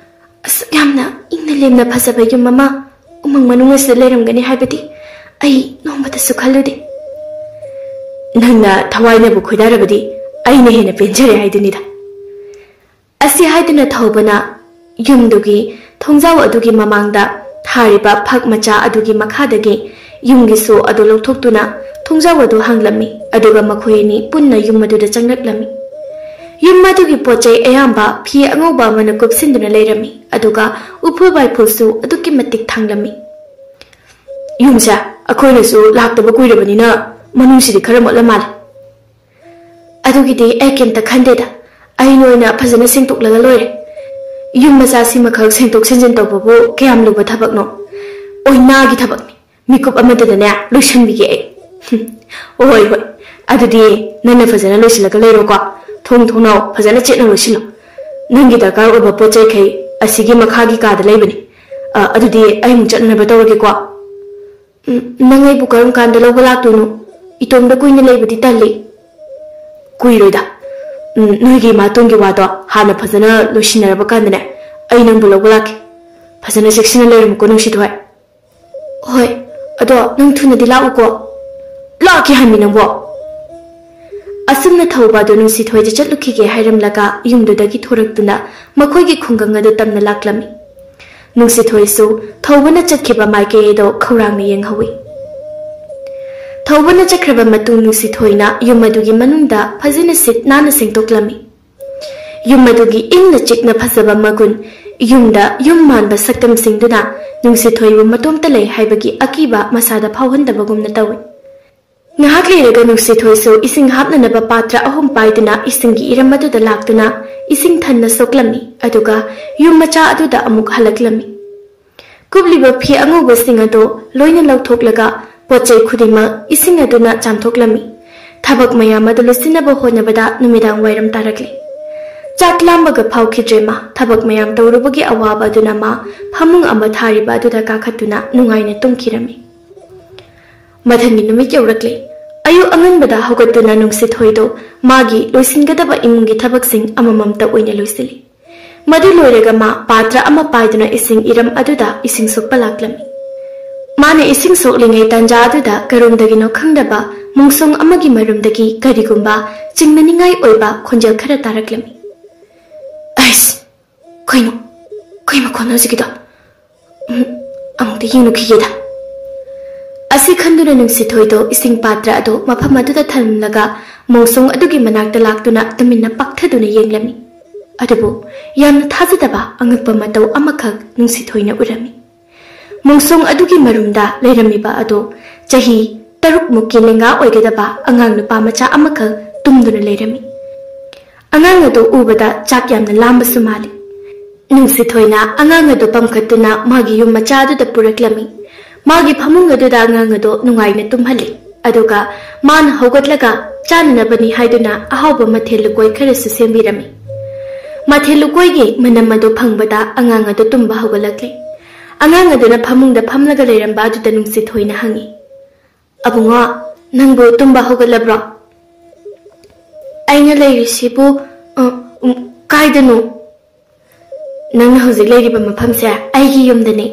ꯑꯁꯨꯛ ꯌꯥꯝꯅ ꯏꯪꯅ ꯂꯦꯝꯅ ꯐꯖꯕ ꯌꯨꯝ ꯑꯃ ꯎꯃꯪ ꯃꯅꯨꯡ ꯑꯁꯤꯗ ꯂꯩꯔꯝꯒꯅꯤ ꯍꯥꯏꯕꯗꯤ ꯑꯩ ꯅꯣꯡꯃꯇꯁꯨ ꯈꯜꯂꯨꯗꯦ꯫ ꯅꯪꯅ ꯊꯋꯥꯏꯅꯕꯨ ꯈꯣꯏꯗꯥꯔꯕꯗꯤ ꯑꯩꯅ ꯍꯦꯟꯅ ꯄꯦꯟꯖꯔꯦ ꯍꯥꯏꯗꯨꯅꯤꯗ꯫ ꯑꯁꯤ ꯍꯥꯏꯗꯨꯅ ꯊꯧꯕꯅ ꯌꯨꯝꯗꯨꯒꯤ ꯊꯣꯡꯖꯥꯎ ꯑꯗꯨꯒꯤ ꯃꯃꯥꯡꯗ ꯊꯥꯔꯤꯕ ꯐꯛ ꯃꯆꯥ ꯑꯗꯨꯒꯤ ꯃꯈꯥꯗꯒꯤ ꯌꯨꯝꯒꯤ ꯁꯣ ꯑꯗꯨ ꯂꯧꯊꯣꯛꯇꯨꯅ ꯊꯣꯡꯖꯥꯎ ꯑꯗꯨ ꯍꯥꯡꯂꯝꯃꯤ, ꯑꯗꯨꯒ ꯃꯈꯣꯏ ꯑꯅꯤ ꯄꯨꯟꯅ ꯌꯨꯝ ꯑꯗꯨꯗ ꯆꯪꯂꯛꯂꯝꯃꯤ꯫ ꯌꯨꯝ ꯑꯗꯨꯒꯤ ꯄꯣꯠ ꯆꯩ ꯑꯌꯥꯝꯕ ꯐꯤ ꯑꯉꯧꯕ ꯑꯃꯅ ꯀꯨꯞꯁꯤꯟꯗꯨꯅ ꯂꯩꯔꯝꯃꯤ, ꯑꯗꯨꯒ ꯎꯐꯨꯜ ꯋꯥꯏꯐꯨꯜꯁꯨ ꯑꯗꯨꯛꯀꯤ ꯃꯇꯤꯛ ꯊꯥꯡꯂꯝꯃꯤ꯫ "ꯌꯨꯝꯁꯦ ꯑꯩꯈꯣꯏꯅꯁꯨ ꯂꯥꯛꯇꯕ ꯀꯨꯏꯔꯕꯅꯤꯅ ꯃꯅꯨꯡꯁꯤꯗꯤ ꯈꯔ ꯃꯣꯠꯂ ꯃꯥꯜꯂꯦ꯫" "ꯑꯗꯨꯒꯤꯗꯤ ꯑꯩ ꯀꯩꯝꯇ ꯈꯟꯗꯦꯗ, ꯑꯩ ꯅꯣꯏꯅ ꯐꯖꯅ ꯁꯦꯡꯗꯣꯛꯂꯒ ꯂꯣꯏꯔꯦ꯫ ꯌꯨꯝ ꯃꯆꯥꯁꯤꯃꯈꯛ ꯁꯦꯡꯗꯣꯛ ꯁꯦꯡꯖꯤꯟ ꯇꯧꯕꯕꯨ ꯀꯌꯥꯝ ꯂꯨꯕ ꯊꯕꯛꯅꯣ? ꯑꯣꯏꯅꯥꯒꯤ ꯊꯕꯛꯅꯤ꯫ ꯃꯤꯀꯨꯞ ꯑꯃꯗꯨꯗꯅꯦ ꯂꯣꯏꯁꯤꯟꯕꯤꯒꯦ ꯑꯩ꯫" "ꯍꯣꯏ, ꯍꯣꯏ, ꯑꯗꯨꯗꯤ ꯅꯪꯅ ꯐꯖꯅ ꯂꯣꯏꯁꯤꯜꯂꯒ ꯂꯩꯔꯣꯀꯣ꯫ ꯊꯣꯡ ꯊꯣꯡꯅꯥꯎ ꯐꯖꯅ ꯆꯦꯠꯅ ꯂꯣꯏꯁꯤꯜꯂꯣ꯫ ꯅꯪꯒꯤ ꯗꯔꯀꯥꯔ ꯑꯣꯏꯕ ꯄꯣꯠ ꯆꯩꯈꯩ ꯑꯁꯤꯒꯤ ꯃꯈꯥꯒꯤ ꯀꯥꯗ ꯂꯩꯕꯅꯤ꯫ ꯑ, ꯑꯗꯨꯗꯤ ꯑꯩ ꯑꯃꯨꯛ ꯆꯠꯅꯅꯕ ꯇꯧꯔꯒꯦꯀꯣ꯫" "ꯎꯝ, ꯅꯪ ꯑꯩꯕꯨ ꯀꯔꯝ ꯀꯥꯟꯗ ꯂꯧꯕ ꯂꯥꯛꯇꯣꯏꯅꯣ? ꯏꯇꯣꯝꯗ ꯀꯨꯏꯅ ꯂꯩꯕꯗꯤ ꯇꯜꯂꯤ꯫" "ꯀꯨꯏꯔꯣꯏꯗ꯫ ꯎꯝ, ꯅꯣꯏꯒꯤ ꯏꯃꯥꯇꯣꯟꯒꯤ ꯋꯥꯗꯣ ꯍꯥꯟꯅ ꯐꯖꯅ ꯂꯣꯏꯁꯤꯟꯅꯔꯕ ꯀꯥꯟꯗꯅꯦ ꯑꯩ ꯅꯪꯕꯨ ꯂꯧꯕ ꯂꯥꯛꯀꯦ꯫ ꯐꯖꯅ ꯆꯦꯛꯁꯤꯟꯅ ꯂꯩꯔꯝꯃꯨꯀꯣ, ꯅꯨꯡꯁꯤꯊꯣꯏ꯫" "ꯍꯣꯏ, ꯑꯗꯣ ꯅꯪ ꯊꯨꯅꯗꯤ ꯂꯥꯛꯎꯀꯣ꯫" "ꯂꯥꯛꯀꯦ ꯍꯥꯏꯃꯤ ꯅꯪꯕꯣ꯫" ꯑꯁꯨꯝꯅ ꯊꯧꯕ ꯑꯗꯨ ꯅꯨꯡꯁꯤꯊꯣꯏꯗ ꯆꯠꯂꯨꯈꯤꯒꯦ ꯍꯥꯏꯔꯝꯂꯒ ꯌꯨꯝꯗꯨꯗꯒꯤ ꯊꯣꯔꯛꯇꯨꯅ ꯃꯈꯣꯏꯒꯤ ꯈꯨꯡꯒꯪ ꯑꯗꯨ ꯇꯝꯅ ꯂꯥꯛꯂꯝꯃꯤ꯫ ꯅꯨꯡꯁꯤꯊꯣꯏꯁꯨ ꯊꯧꯕꯅ ꯆꯠꯈꯤꯕ ꯃꯥꯏꯀꯩ ꯑꯗꯨ ꯈꯧꯔꯥꯡꯅ ꯌꯦꯡꯍꯧꯏ꯫ ꯊꯧꯕꯅ ꯆꯠꯈ꯭ꯔꯕ ꯃꯇꯨꯡ ꯅꯨꯡꯁꯤꯊꯣꯏꯅ ꯌꯨꯝ ꯑꯗꯨꯒꯤ ꯃꯅꯨꯡꯗ ꯐꯖꯅ ꯁꯤꯠ ꯅꯥꯟꯅ ꯁꯦꯡꯗꯣꯛꯂꯝꯃꯤ꯫ ꯌꯨꯝ ꯑꯗꯨꯒꯤ ꯏꯪꯅ ꯆꯤꯛꯅ ꯐꯖꯕ ꯃꯒꯨꯟ, ꯌꯨꯝꯗ ꯌꯨꯝ ꯃꯥꯟꯕ ꯁꯛꯇꯝꯁꯤꯡꯗꯨꯅ ꯅꯨꯡꯁꯤꯊꯣꯏꯕꯨ ꯃꯇꯣꯝꯇ ꯂꯩ ꯍꯥꯏꯕꯒꯤ ꯑꯀꯤꯕ ꯃꯁꯥꯗ ꯐꯥꯎꯍꯟꯗꯕꯒꯨꯝꯅ ꯇꯧꯏ꯫ ꯉꯥꯏꯍꯥꯛ ꯂꯩꯔꯒ ꯅꯨꯡꯁꯤꯊꯣꯏꯁꯨ ꯏꯁꯤꯡ ꯍꯥꯞꯅꯅꯕ ꯄꯥꯇ꯭ꯔ ꯑꯍꯨꯝ ꯄꯥꯏꯗꯨꯅ ꯏꯁꯤꯡꯒꯤ ꯏꯔꯝ ꯑꯗꯨꯗ ꯂꯥꯛꯇꯨꯅ ꯏꯁꯤꯡ ꯊꯟꯅ ꯁꯣꯛꯂꯝꯃꯤ, ꯑꯗꯨꯒ ꯌꯨꯝ ꯃꯆꯥ ꯑꯗꯨꯗ ꯑꯃꯨꯛ ꯍꯜꯂꯛꯂꯝꯃꯤ꯫ ꯀꯨꯞꯂꯤꯕ ꯐꯤ ꯑꯉꯧꯕꯁꯤꯡ ꯑꯗꯨ ꯂꯣꯏꯅ ꯂꯧꯊꯣꯛꯂꯒ ꯄꯣꯠ ꯆꯩ ꯈꯨꯗꯤꯡꯃꯛ ꯏꯁꯤꯡ ꯑꯗꯨꯅ ꯆꯥꯝꯊꯣꯛꯂꯝꯃꯤ꯫ ꯊꯕꯛ ꯃꯌꯥꯝ ꯑꯗꯨ ꯂꯣꯏꯁꯤꯟꯅꯕ ꯍꯣꯠꯅꯕꯗ ꯅꯨꯃꯤꯗꯥꯡ ꯋꯥꯏꯔꯝ ꯇꯥꯔꯛꯂꯦ꯫ ꯆꯥꯛ ꯂꯥꯝꯕꯒ ꯐꯥꯎꯈꯤꯗ꯭ꯔꯦ ꯃꯥ꯫ ꯊꯕꯛ ꯃꯌꯥꯝ ꯇꯧꯔꯨꯕꯒꯤ ꯑꯋꯥꯕ ꯑꯗꯨꯅ ꯃꯥ ꯐꯃꯨꯡ ꯑꯃ ꯊꯥꯔꯤꯕ ꯑꯗꯨꯗ ꯀꯥꯈꯠꯇꯨꯅ ꯅꯨꯡꯉꯥꯏꯅ ꯇꯨꯝꯈꯤꯔꯝꯃꯤ꯫ ꯃꯊꯪꯒꯤ ꯅꯨꯃꯤꯠ ꯌꯧꯔꯛꯂꯦ꯫ ꯑꯌꯨꯛ ꯑꯉꯟꯕꯗ ꯍꯧꯒꯠꯇꯨꯅ ꯅꯨꯡꯁꯤꯊꯣꯏꯗꯣ ꯃꯥꯒꯤ ꯂꯣꯏꯁꯤꯟꯒꯗꯕ ꯏꯃꯨꯡꯒꯤ ꯊꯕꯛꯁꯤꯡ ꯑꯃꯃꯝꯇ ꯑꯣꯏꯅ ꯂꯣꯏꯁꯤꯜꯂꯤ꯫ ꯃꯗꯨ ꯂꯣꯏꯔꯒ ꯃꯥ ꯄꯥꯇ꯭ꯔ ꯑꯃ ꯄꯥꯏꯗꯨꯅ ꯏꯁꯤꯡ ꯏꯔꯝ ꯑꯗꯨꯗ ꯏꯁꯤꯡ ꯁꯣꯛꯄ ꯂꯥꯛꯂꯝꯃꯤ꯫ ꯃꯥꯅ ꯏꯁꯤꯡ ꯁꯣꯛꯂꯤꯉꯩ ꯇꯥꯟꯖꯥ ꯑꯗꯨꯗ ꯀꯔꯣꯝꯗꯒꯤꯅꯣ ꯈꯪꯗꯕ ꯃꯣꯡꯁꯣꯡ ꯑꯃꯒꯤ ꯃꯔꯨꯝꯗꯒꯤ ꯀꯔꯤꯒꯨꯝꯕ ꯆꯤꯡꯅꯅꯤꯡꯉꯥꯏ ꯑꯣꯏꯕ ꯈꯣꯟꯖꯦꯜ ꯈꯔ ꯇꯥꯔꯛꯂꯝꯃꯤ꯫ "ꯑꯩꯁ, ꯀꯩꯅꯣ? ꯀꯩ ꯃꯈꯣꯟꯅꯣ ꯍꯧꯖꯤꯛꯀꯤꯗꯣ? ꯎꯝ, ꯑꯃꯨꯛꯇ ꯌꯦꯡꯂꯨꯈꯤꯒꯦꯗ꯫" ꯑꯁꯤ ꯈꯟꯗꯨꯅ ꯅꯨꯡꯁꯤꯊꯣꯏꯗꯣ ꯏꯁꯤꯡ ꯄꯥꯇ꯭ꯔ ꯑꯗꯨ ꯃꯐꯝ ꯑꯗꯨꯗ ꯊꯝꯂꯒ ꯃꯣꯡꯁꯣꯡ ꯑꯗꯨꯒꯤ ꯃꯅꯥꯛꯇ ꯂꯥꯛꯇꯨꯅ ꯇꯨꯃꯤꯟꯅ ꯄꯥꯛꯊꯗꯨꯅ ꯌꯦꯡꯂꯝꯃꯤ꯫ ꯑꯗꯨꯕꯨ ꯌꯥꯝꯅ ꯊꯥꯖꯗꯕ ꯑꯉꯛꯄ ꯃꯇꯧ ꯑꯃꯈꯛ ꯅꯨꯡꯁꯤꯊꯣꯏꯅ ꯎꯔꯝꯃꯤ꯫ ꯃꯣꯡꯁꯣꯡ ꯑꯗꯨꯒꯤ ꯃꯔꯨꯝꯗ ꯂꯩꯔꯝꯃꯤꯕ ꯑꯗꯨ ꯆꯍꯤ ꯇꯔꯨꯛ ꯃꯨꯛꯀꯤ ꯂꯦꯡꯒꯥ ꯑꯣꯏꯒꯗꯕ ꯑꯉꯥꯡ ꯅꯨꯄꯥ ꯃꯆꯥ ꯑꯃꯈꯛ ꯇꯨꯝꯗꯨꯅ ꯂꯩꯔꯝꯃꯤ꯫ ꯑꯉꯥꯡ ꯑꯗꯨ ꯎꯕꯗ ꯆꯥꯛ ꯌꯥꯝꯅ ꯂꯥꯝꯕꯁꯨ ꯃꯥꯜꯂꯤ꯫ ꯅꯨꯡꯁꯤꯊꯣꯏꯅ ꯑꯉꯥꯡ ꯑꯗꯨ ꯄꯝꯈꯠꯇꯨꯅ ꯃꯥꯒꯤ ꯌꯨꯝ ꯃꯆꯥ ꯑꯗꯨꯗ ꯄꯨꯔꯛꯂꯝꯃꯤ꯫ ꯃꯥꯒꯤ ꯐꯃꯨꯡ ꯑꯗꯨꯗ ꯑꯉꯥꯡ ꯑꯗꯨ ꯅꯨꯡꯉꯥꯏꯅ ꯇꯨꯝꯍꯜꯂꯤ꯫ ꯑꯗꯨꯒ ꯃꯥꯅ ꯍꯧꯒꯠꯂꯒ ꯆꯥꯅꯅꯕꯅꯤ ꯍꯥꯏꯗꯨꯅ ꯑꯍꯥꯎꯕ ꯃꯊꯦꯜ ꯂꯨꯀꯣꯏ ꯈꯔꯁꯨ ꯁꯦꯝꯕꯤꯔꯝꯃꯤ꯫ ꯃꯊꯦꯜ ꯂꯨꯀꯣꯏꯒꯤ ꯃꯅꯝ ꯑꯗꯨ ꯐꯪꯕꯗ ꯑꯉꯥꯡ ꯑꯗꯨ ꯇꯨꯝꯕ ꯍꯧꯒꯠꯂꯛꯂꯦ꯫ ꯑꯉꯥꯡ ꯑꯗꯨꯅ ꯐꯃꯨꯡꯗ ꯐꯝꯂꯒ ꯂꯩꯔꯝꯕ ꯑꯗꯨꯗ ꯅꯨꯡꯁꯤꯊꯣꯏꯅ ꯍꯪꯉꯤ, "ꯑꯕꯨꯡꯉꯣ, ꯅꯪꯕꯨ ꯇꯨꯝꯕ ꯍꯧꯒꯠꯂꯕ꯭ꯔꯣ?" "ꯑꯩꯅ ꯂꯩꯔꯤꯁꯤꯕꯨ, ꯑ, ꯎꯝ, ꯀꯥꯏꯗꯅꯣ?" "ꯅꯪꯅ ꯍꯧꯖꯤꯛ ꯂꯩꯔꯤꯕ ꯃꯐꯝꯁꯦ ꯑꯩꯒꯤ ꯌꯨꯝꯗꯅꯤ꯫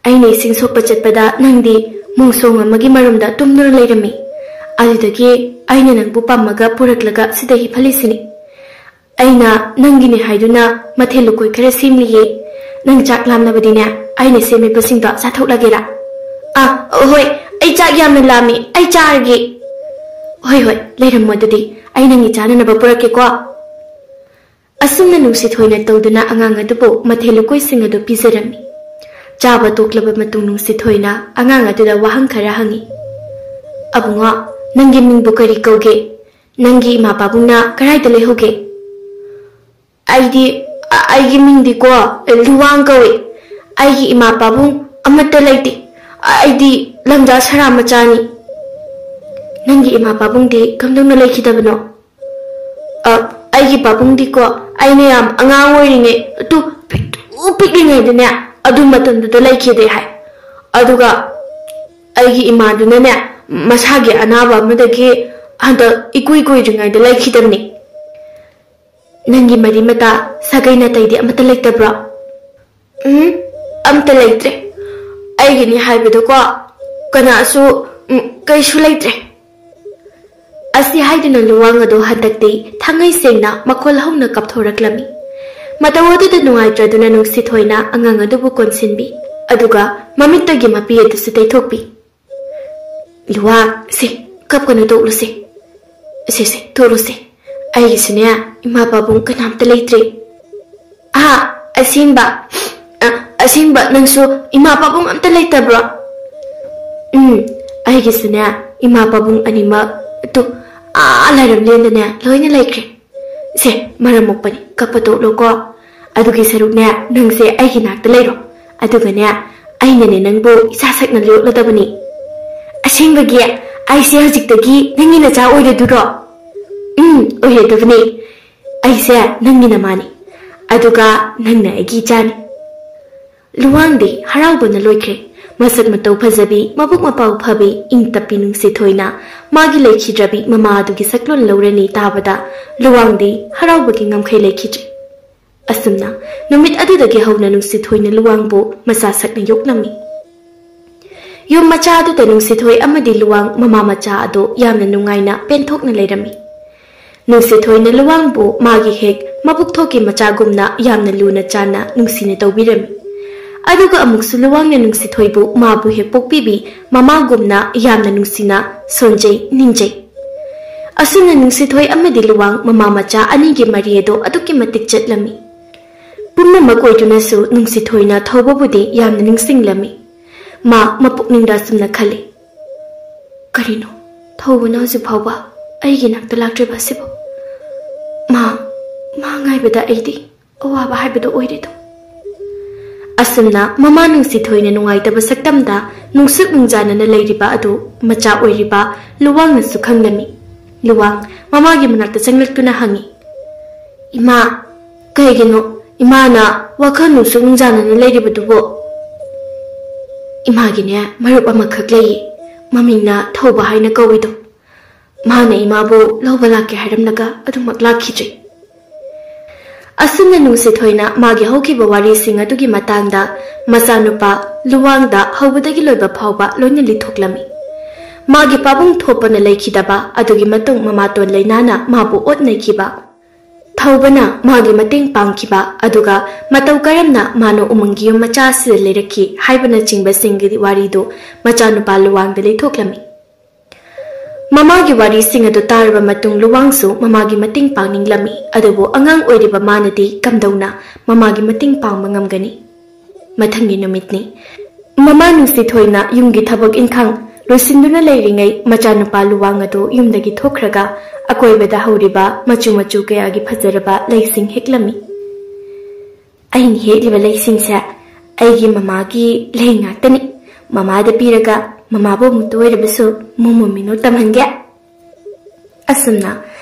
ꯑꯩꯅ ꯏꯁꯤꯡ ꯁꯣꯛꯄ ꯆꯠꯄꯗ ꯅꯪꯗꯤ ꯃꯣꯡꯁꯣꯡ ꯑꯃꯒꯤ ꯃꯔꯨꯝꯗ ꯇꯨꯝꯗꯨꯅ ꯂꯩꯔꯝꯃꯤ꯫ ꯑꯗꯨꯗꯒꯤ ꯑꯩꯅ ꯅꯪꯕꯨ ꯄꯝꯃꯒ ꯄꯨꯔꯛꯂꯒ ꯁꯤꯗ ꯍꯤꯞꯍꯜꯂꯤꯁꯤꯅꯤ꯫ ꯑꯩꯅ ꯅꯪꯒꯤꯅꯤ ꯍꯥꯏꯗꯨꯅ ꯃꯊꯦꯜ ꯂꯨꯀꯣꯏ ꯈꯔ ꯁꯦꯝꯂꯤꯌꯦ꯫ ꯅꯪ ꯆꯥꯛ ꯂꯥꯝꯂꯕꯗꯤꯅꯦ, ꯑꯩꯅ ꯁꯦꯝꯃꯤꯕꯁꯤꯡꯗꯣ ꯆꯥꯊꯣꯛꯂꯒꯦꯔꯥ?" "ꯑꯥ, ꯍꯣꯏ, ꯑꯩ ꯆꯥꯛ ꯌꯥꯝꯅ ꯂꯥꯝꯃꯤ, ꯑꯩ ꯆꯥꯔꯒꯦ꯫" "ꯍꯣꯏ, ꯍꯣꯏ, ꯂꯩꯔꯝꯃꯣ ꯑꯗꯨꯗꯤ, ꯑꯩ ꯅꯪꯒꯤ ꯆꯥꯅꯅꯕ ꯄꯨꯔꯛꯀꯦꯀꯣ꯫" ꯑꯁꯨꯝꯅ ꯅꯨꯡꯁꯤꯊꯣꯏꯅ ꯇꯧꯗꯨꯅ ꯑꯉꯥꯡ ꯑꯗꯨꯕꯨ ꯃꯊꯦꯜ ꯂꯨꯀꯣꯏꯁꯤꯡ ꯑꯗꯨ ꯄꯤꯖꯔꯝꯃꯤ꯫ ꯆꯥꯕ ꯇꯣꯛꯂꯕ ꯃꯇꯨꯡ ꯅꯨꯡꯁꯤꯊꯣꯏꯅ ꯑꯉꯥꯡ ꯑꯗꯨꯗ ꯋꯥꯍꯪ ꯈꯔ ꯍꯪꯉꯤ꯫ ꯑꯕꯨꯡꯉꯣ, ꯅꯪꯒꯤ ꯃꯤꯡꯕꯨ ꯀꯔꯤ ꯀꯧꯒꯦ? ꯅꯪꯒꯤ ꯏꯃꯥ ꯄꯥꯕꯨꯡꯅ ꯀꯗꯥꯏꯗ ꯂꯩꯍꯧꯒꯦ? ꯑꯩꯗꯤ, ꯑ-, ꯑꯩꯒꯤ ꯃꯤꯡꯗꯤꯀꯣ, ꯂꯨꯋꯥꯡ ꯀꯧꯏ꯫ ꯑꯩꯒꯤ ꯏꯃꯥ ꯄꯥꯕꯨꯡ ꯑꯃꯠꯇ ꯂꯩꯇꯦ꯫ ꯑꯩꯗꯤ ꯂꯝꯖꯥ ꯁꯔꯥ ꯃꯆꯥꯅꯤ꯫ ꯅꯪꯒꯤ ꯏꯃꯥ ꯄꯥꯕꯨꯡꯗꯤ ꯀꯝꯗꯧꯅ ꯂꯩꯈꯤꯗꯕꯅꯣ? ꯑ, ꯑꯩꯒꯤ ꯄꯥꯕꯨꯡꯗꯤꯀꯣ, ꯑꯩꯅ ꯌꯥꯝ ꯑꯉꯥꯡ ꯑꯣꯏꯔꯤꯉꯩ, ꯑꯗꯨ ꯄꯤꯛꯇ꯭ꯔꯨ ꯄꯤꯛꯂꯤꯉꯩꯗꯅꯦ, ꯑꯗꯨ ꯃꯇꯝꯗꯨꯗ ꯂꯩꯈꯤꯗꯦ ꯍꯥꯏ꯫ ꯑꯗꯨꯒ ꯑꯩꯒꯤ ꯏꯃꯥꯗꯨꯅꯅꯦ, ꯃꯁꯥꯒꯤ ꯑꯅꯥꯕ ꯑꯃꯗꯒꯤ ꯍꯟꯗꯛ ꯏꯀꯨꯏ ꯀꯨꯏꯗ꯭ꯔꯤꯉꯩꯗ ꯂꯩꯈꯤꯗꯕꯅꯤ꯫ ꯅꯪꯒꯤ ꯃꯔꯤ ꯃꯇꯥ, ꯁꯥꯒꯩ ꯅꯥꯇꯩꯗꯤ ꯑꯃꯠꯇ ꯂꯩꯇꯕ꯭ꯔꯣ? ꯎꯝ, ꯑꯝꯇ ꯂꯩꯇ꯭ꯔꯦ꯫ ꯑꯩꯒꯤꯅꯤ ꯍꯥꯏꯕꯗꯀꯣ, ꯀꯅꯥꯁꯨ, ꯎꯝ, ꯀꯩꯁꯨ ꯂꯩꯇ꯭ꯔꯦ꯫ ꯑꯁꯤ ꯍꯥꯏꯗꯨꯅ ꯂꯨꯋꯥꯡ ꯑꯗꯣ ꯍꯟꯗꯛꯇꯤ ꯊꯥꯡꯉꯩ ꯁꯦꯡꯅ ꯃꯈꯣꯜ ꯍꯧꯅ ꯀꯞꯊꯣꯔꯛꯂꯝꯃꯤ꯫ ꯃꯇꯧ ꯑꯗꯨꯗ ꯅꯨꯡꯉꯥꯏꯇ꯭ꯔꯗꯨꯅ ꯅꯨꯡꯁꯤꯊꯣꯏꯅ ꯑꯉꯥꯡ ꯑꯗꯨꯕꯨ ꯀꯣꯟꯁꯤꯟꯕꯤ, ꯑꯗꯨꯒ ꯃꯃꯤꯠꯇꯒꯤ ꯃꯄꯤ ꯑꯗꯨꯁꯨ ꯇꯩꯊꯣꯛꯄꯤ꯫ "ꯂꯨꯋꯥ, ꯁꯦ, ꯀꯞꯀꯅꯨ, ꯇꯣꯛꯂꯨꯁꯦ꯫ ꯁꯦ, ꯁꯦ, ꯇꯣꯛꯂꯨꯁꯦ꯫ ꯑꯩꯒꯤꯁꯨꯅꯦ, ꯏꯃꯥ ꯄꯥꯕꯨꯡ ꯀꯅꯥꯝꯇ ꯂꯩꯇ꯭ꯔꯦ꯫ ꯑꯥ, ꯑꯁꯦꯡꯕ, ꯑ, ꯑꯁꯦꯡꯕ ꯅꯪꯁꯨ ꯏꯃꯥ ꯄꯥꯕꯨꯡ ꯑꯝꯇ ꯂꯩꯇꯕ꯭ꯔꯣ?" "ꯎꯝ, ꯑꯩꯒꯤꯁꯨꯅꯦ, ꯏꯃꯥ ꯄꯥꯕꯨꯡ ꯑꯅꯤꯃꯛ ꯑꯗꯨ ꯑꯥ ꯂꯥꯏꯔꯝꯂꯦꯟꯗꯅꯦ ꯂꯣꯏꯅ ꯂꯩꯈ꯭ꯔꯦ꯫ ꯁꯦ, ꯃꯔꯝ ꯃꯣꯛꯄꯅꯤ, ꯀꯞꯄ ꯇꯣꯛꯂꯣꯀꯣ꯫ ꯑꯗꯨꯒꯤ ꯁꯔꯨꯛꯅꯦ, ꯅꯪꯁꯦ ꯑꯩꯒꯤ ꯅꯥꯛꯇ ꯂꯩꯔꯣ꯫ ꯑꯗꯨꯒꯅꯦ, ꯑꯩꯅꯅꯦ ꯅꯪꯕꯨ ꯏꯆꯥ ꯁꯛꯅ ꯌꯣꯛꯂꯗꯕꯅꯤ꯫" "ꯑꯁꯦꯡꯕꯒꯤ? ꯑꯩꯁꯦ ꯍꯧꯖꯤꯛꯇꯒꯤ ꯅꯪꯒꯤ ꯅꯆꯥ ꯑꯣꯏꯔꯗꯨꯔꯣ?" "ꯎꯝ, ꯑꯣꯏꯔꯗꯕꯅꯤ꯫ ꯑꯩꯁꯦ ꯅꯪꯒꯤ ꯅꯃꯥꯅꯤ, ꯑꯗꯨꯒ ꯅꯪꯅ ꯑꯩꯒꯤ ꯏꯆꯥꯅꯤ꯫" ꯂꯨꯋꯥꯡꯗꯤ ꯍꯔꯥꯎꯕꯅ ꯂꯣꯏꯈ꯭ꯔꯦ꯫ ꯃꯁꯛ ꯃꯇꯧ ꯐꯖꯕꯤ, ꯃꯕꯨꯛ ꯃꯄꯥꯎ ꯐꯕꯤ, ꯏꯪ ꯇꯞꯄꯤ ꯅꯨꯡꯁꯤꯊꯣꯏꯅ ꯃꯥꯒꯤ ꯂꯩꯈꯤꯗ꯭ꯔꯕꯤ ꯃꯃꯥ ꯑꯗꯨꯒꯤ ꯁꯛꯂꯣꯟ ꯂꯧꯔꯅꯤ ꯇꯥꯕꯗ ꯂꯨꯋꯥꯡꯗꯤ ꯍꯔꯥꯎꯕꯒꯤ ꯉꯝꯈꯩ ꯂꯩꯈꯤꯗ꯭ꯔꯦ꯫ ꯑꯁꯨꯝꯅ ꯅꯨꯃꯤꯠ ꯑꯗꯨꯗꯒꯤ ꯍꯧꯅ ꯅꯨꯡꯁꯤꯊꯣꯏꯅ ꯂꯨꯋꯥꯡꯕꯨ ꯃꯆꯥ ꯁꯛꯅ ꯌꯣꯛꯂꯝꯃꯤ꯫ ꯌꯨꯝ ꯃꯆꯥ ꯑꯗꯨꯗ ꯅꯨꯡꯁꯤꯊꯣꯏ ꯑꯃꯗꯤ ꯂꯨꯋꯥꯡ ꯃꯃꯥ ꯃꯆꯥ ꯑꯗꯨ ꯌꯥꯝꯅ ꯅꯨꯡꯉꯥꯏꯅ ꯄꯦꯟꯊꯣꯛꯅ ꯂꯩꯔꯝꯃꯤ꯫ ꯅꯨꯡꯁꯤꯊꯣꯏꯅ ꯂꯨꯋꯥꯡꯕꯨ ꯃꯥꯒꯤ ꯍꯦꯛ ꯃꯕꯨꯛ ꯊꯣꯛꯀꯤ ꯃꯆꯥꯒꯨꯝꯅ ꯌꯥꯝꯅ ꯂꯨꯅ ꯆꯥꯟꯅ ꯅꯨꯡꯁꯤꯅ ꯇꯧꯕꯤꯔꯝꯃꯤ꯫ ꯑꯗꯨꯒ ꯑꯃꯨꯛꯁꯨ ꯂꯨꯋꯥꯡꯅ ꯅꯨꯡꯁꯤꯊꯣꯏꯕꯨ ꯃꯥꯕꯨ ꯍꯦꯛ ꯄꯣꯛꯄꯤꯕꯤ ꯃꯃꯥꯒꯨꯝꯅ ꯌꯥꯝꯅ ꯅꯨꯡꯁꯤꯅ ꯁꯣꯟꯖꯩ, ꯅꯤꯡꯖꯩ꯫ ꯑꯁꯨꯝꯅ ꯅꯨꯡꯁꯤꯊꯣꯏ ꯑꯃꯗꯤ ꯂꯨꯋꯥꯡ ꯃꯃꯥ ꯃꯆꯥ ꯑꯅꯤꯒꯤ ꯃꯔꯤ ꯑꯗꯨ ꯑꯗꯨꯛꯀꯤ ꯃꯇꯤꯛ ꯆꯠꯂꯝꯃꯤ꯫ ꯄꯨꯝꯅꯃꯛ ꯑꯣꯏꯗꯨꯅꯁꯨ ꯅꯨꯡꯁꯤꯊꯣꯏꯅ ꯊꯧꯕꯕꯨꯗꯤ ꯌꯥꯝꯅ ꯅꯤꯡꯁꯤꯡꯂꯝꯃꯤ꯫ ꯃꯥ ꯃꯄꯨꯛꯅꯤꯡꯗ ꯑꯁꯨꯝꯅ ꯈꯜꯂꯤ, ꯀꯔꯤꯅꯣ ꯊꯧꯕꯅ ꯍꯧꯖꯤꯛ ꯐꯥꯎꯕ ꯑꯩꯒꯤ ꯅꯥꯛꯇ ꯂꯥꯛꯇ꯭ꯔꯤꯕ ꯑꯁꯤꯕꯨ? ꯃꯥ, ꯃꯥ ꯉꯥꯏꯕꯗ ꯑꯩꯗꯤ ꯑꯋꯥꯕ ꯍꯥꯏꯕꯗꯨ ꯑꯣꯏꯔꯦꯗꯣ꯫ ꯑꯁꯨꯝꯅ ꯃꯃꯥ ꯅꯨꯡꯁꯤꯊꯣꯏꯅ ꯅꯨꯡꯉꯥꯏꯇꯕ ꯁꯛꯇꯝꯗ ꯅꯨꯡꯁꯨꯛ ꯅꯨꯡꯖꯥꯅꯅ ꯂꯩꯔꯤꯕ ꯑꯗꯨ ꯃꯆꯥ ꯑꯣꯏꯔꯤꯕ ꯂꯨꯋꯥꯡꯅꯁꯨ ꯈꯪꯂꯝꯃꯤ꯫ ꯂꯨꯋꯥꯡ ꯃꯃꯥꯒꯤ ꯃꯅꯥꯛꯇ ꯆꯪꯂꯛꯇꯨꯅ ꯍꯪꯉꯤ, "ꯏꯃꯥ, ꯀꯩꯒꯤꯅꯣ ꯏꯃꯥꯅ ꯋꯥꯈꯜ ꯅꯨꯡꯁꯨꯛ ꯅꯨꯡꯖꯥꯅꯅ ꯂꯩꯔꯤꯕꯗꯨꯕꯣ?" "ꯏꯃꯥꯒꯤꯅꯦ ꯃꯔꯨꯞ ꯑꯃꯈꯛ ꯂꯩꯌꯦ, ꯃꯃꯤꯡꯅ ꯊꯧꯕ ꯍꯥꯏꯅ ꯀꯧꯏꯗꯣ꯫ ꯃꯥꯅ ꯏꯃꯥꯕꯨ ꯂꯧꯕ ꯂꯥꯛꯀꯦ ꯍꯥꯏꯔꯝꯂꯒ ꯑꯗꯨꯃꯛ ꯂꯥꯛꯈꯤꯗ꯭ꯔꯦ꯫" ꯑꯁꯨꯝꯅ ꯅꯨꯡꯁꯤꯊꯣꯏꯅ ꯃꯥꯒꯤ ꯍꯧꯈꯤꯕ ꯋꯥꯔꯤꯁꯤꯡ ꯑꯗꯨꯒꯤ ꯃꯇꯥꯡꯗ ꯃꯆꯥꯅꯨꯄꯥ ꯂꯨꯋꯥꯡꯗ ꯍꯧꯕꯗꯒꯤ ꯂꯣꯏꯕ ꯐꯥꯎꯕ ꯂꯣꯏꯅ ꯂꯤꯊꯣꯛꯂꯝꯃꯤ꯫ ꯃꯥꯒꯤ ꯄꯥꯕꯨꯡ ꯊꯣꯛꯄꯅ ꯂꯩꯈꯤꯗꯕ ꯑꯗꯨꯒꯤ ꯃꯇꯨꯡ ꯃꯃꯥꯇꯣꯟ ꯂꯩꯅꯥꯅ ꯃꯥꯕꯨ ꯑꯣꯠ ꯅꯩꯈꯤꯕ, ꯊꯧꯕꯅ ꯃꯥꯒꯤ ꯃꯇꯦꯡ ꯄꯥꯡꯈꯤꯕ, ꯑꯗꯨꯒ ꯃꯇꯧ ꯀꯔꯝꯅ ꯃꯥꯅ ꯎꯃꯪꯒꯤ ꯌꯨꯝ ꯃꯆꯥ ꯑꯁꯤꯗ ꯂꯩꯔꯛꯈꯤ ꯍꯥꯏꯕꯅꯆꯤꯡꯕꯁꯤꯡꯒꯤ ꯋꯥꯔꯤꯗꯨ ꯃꯆꯥꯅꯨꯄꯥ ꯂꯨꯋꯥꯡꯗ ꯂꯤꯊꯣꯛꯂꯝꯃꯤ꯫ ꯃꯃꯥꯒꯤ ꯋꯥꯔꯤꯁꯤꯡ ꯑꯗꯨ ꯇꯥꯔꯕ ꯃꯇꯨꯡ ꯂꯨꯋꯥꯡꯁꯨ ꯃꯃꯥꯒꯤ ꯃꯇꯦꯡ ꯄꯥꯡꯅꯤꯡꯂꯝꯃꯤ, ꯑꯗꯨꯕꯨ ꯑꯉꯥꯡ ꯑꯣꯏꯔꯤꯕ ꯃꯥꯅꯗꯤ ꯀꯝꯗꯧꯅ ꯃꯃꯥꯒꯤ ꯃꯇꯦꯡ ꯄꯥꯡꯕ ꯉꯝꯒꯅꯤ? ꯃꯊꯪꯒꯤ ꯅꯨꯃꯤꯠꯅꯤ꯫ ꯃꯃꯥ ꯅꯨꯡꯁꯤꯊꯣꯏꯅ ꯌꯨꯝꯒꯤ ꯊꯕꯛ ꯏꯟꯈꯥꯡ ꯂꯣꯏꯁꯤꯟꯗꯨꯅ ꯂꯩꯔꯤꯉꯩ, ꯃꯆꯥꯅꯨꯄꯥ ꯂꯨꯋꯥꯡ ꯑꯗꯨ ꯌꯨꯝꯗꯒꯤ ꯊꯣꯛꯈ꯭ꯔꯒ ꯑꯀꯣꯏꯕꯗ ꯍꯧꯔꯤꯕ ꯃꯆꯨ ꯃꯆꯨ ꯀꯌꯥꯒꯤ ꯐꯖꯔꯕ ꯂꯩꯁꯤꯡ ꯍꯦꯛꯂꯝꯃꯤ꯫ "ꯑꯩꯅ ꯍꯦꯛꯂꯤꯕ ꯂꯩꯁꯤꯡꯁꯦ ꯑꯩꯒꯤ ꯃꯃꯥꯒꯤ ꯂꯩ ꯉꯥꯛꯇꯅꯤ꯫ ꯃꯃꯥꯗ ꯄꯤꯔꯒ ꯃꯃꯥꯕꯨ ꯑꯃꯨꯛꯇ ꯑꯣꯏꯔꯕꯁꯨ ꯃꯣꯃꯣ ꯃꯤꯅꯣ ꯇꯝꯍꯟꯒꯦ꯫" ꯑꯁꯨꯝꯅ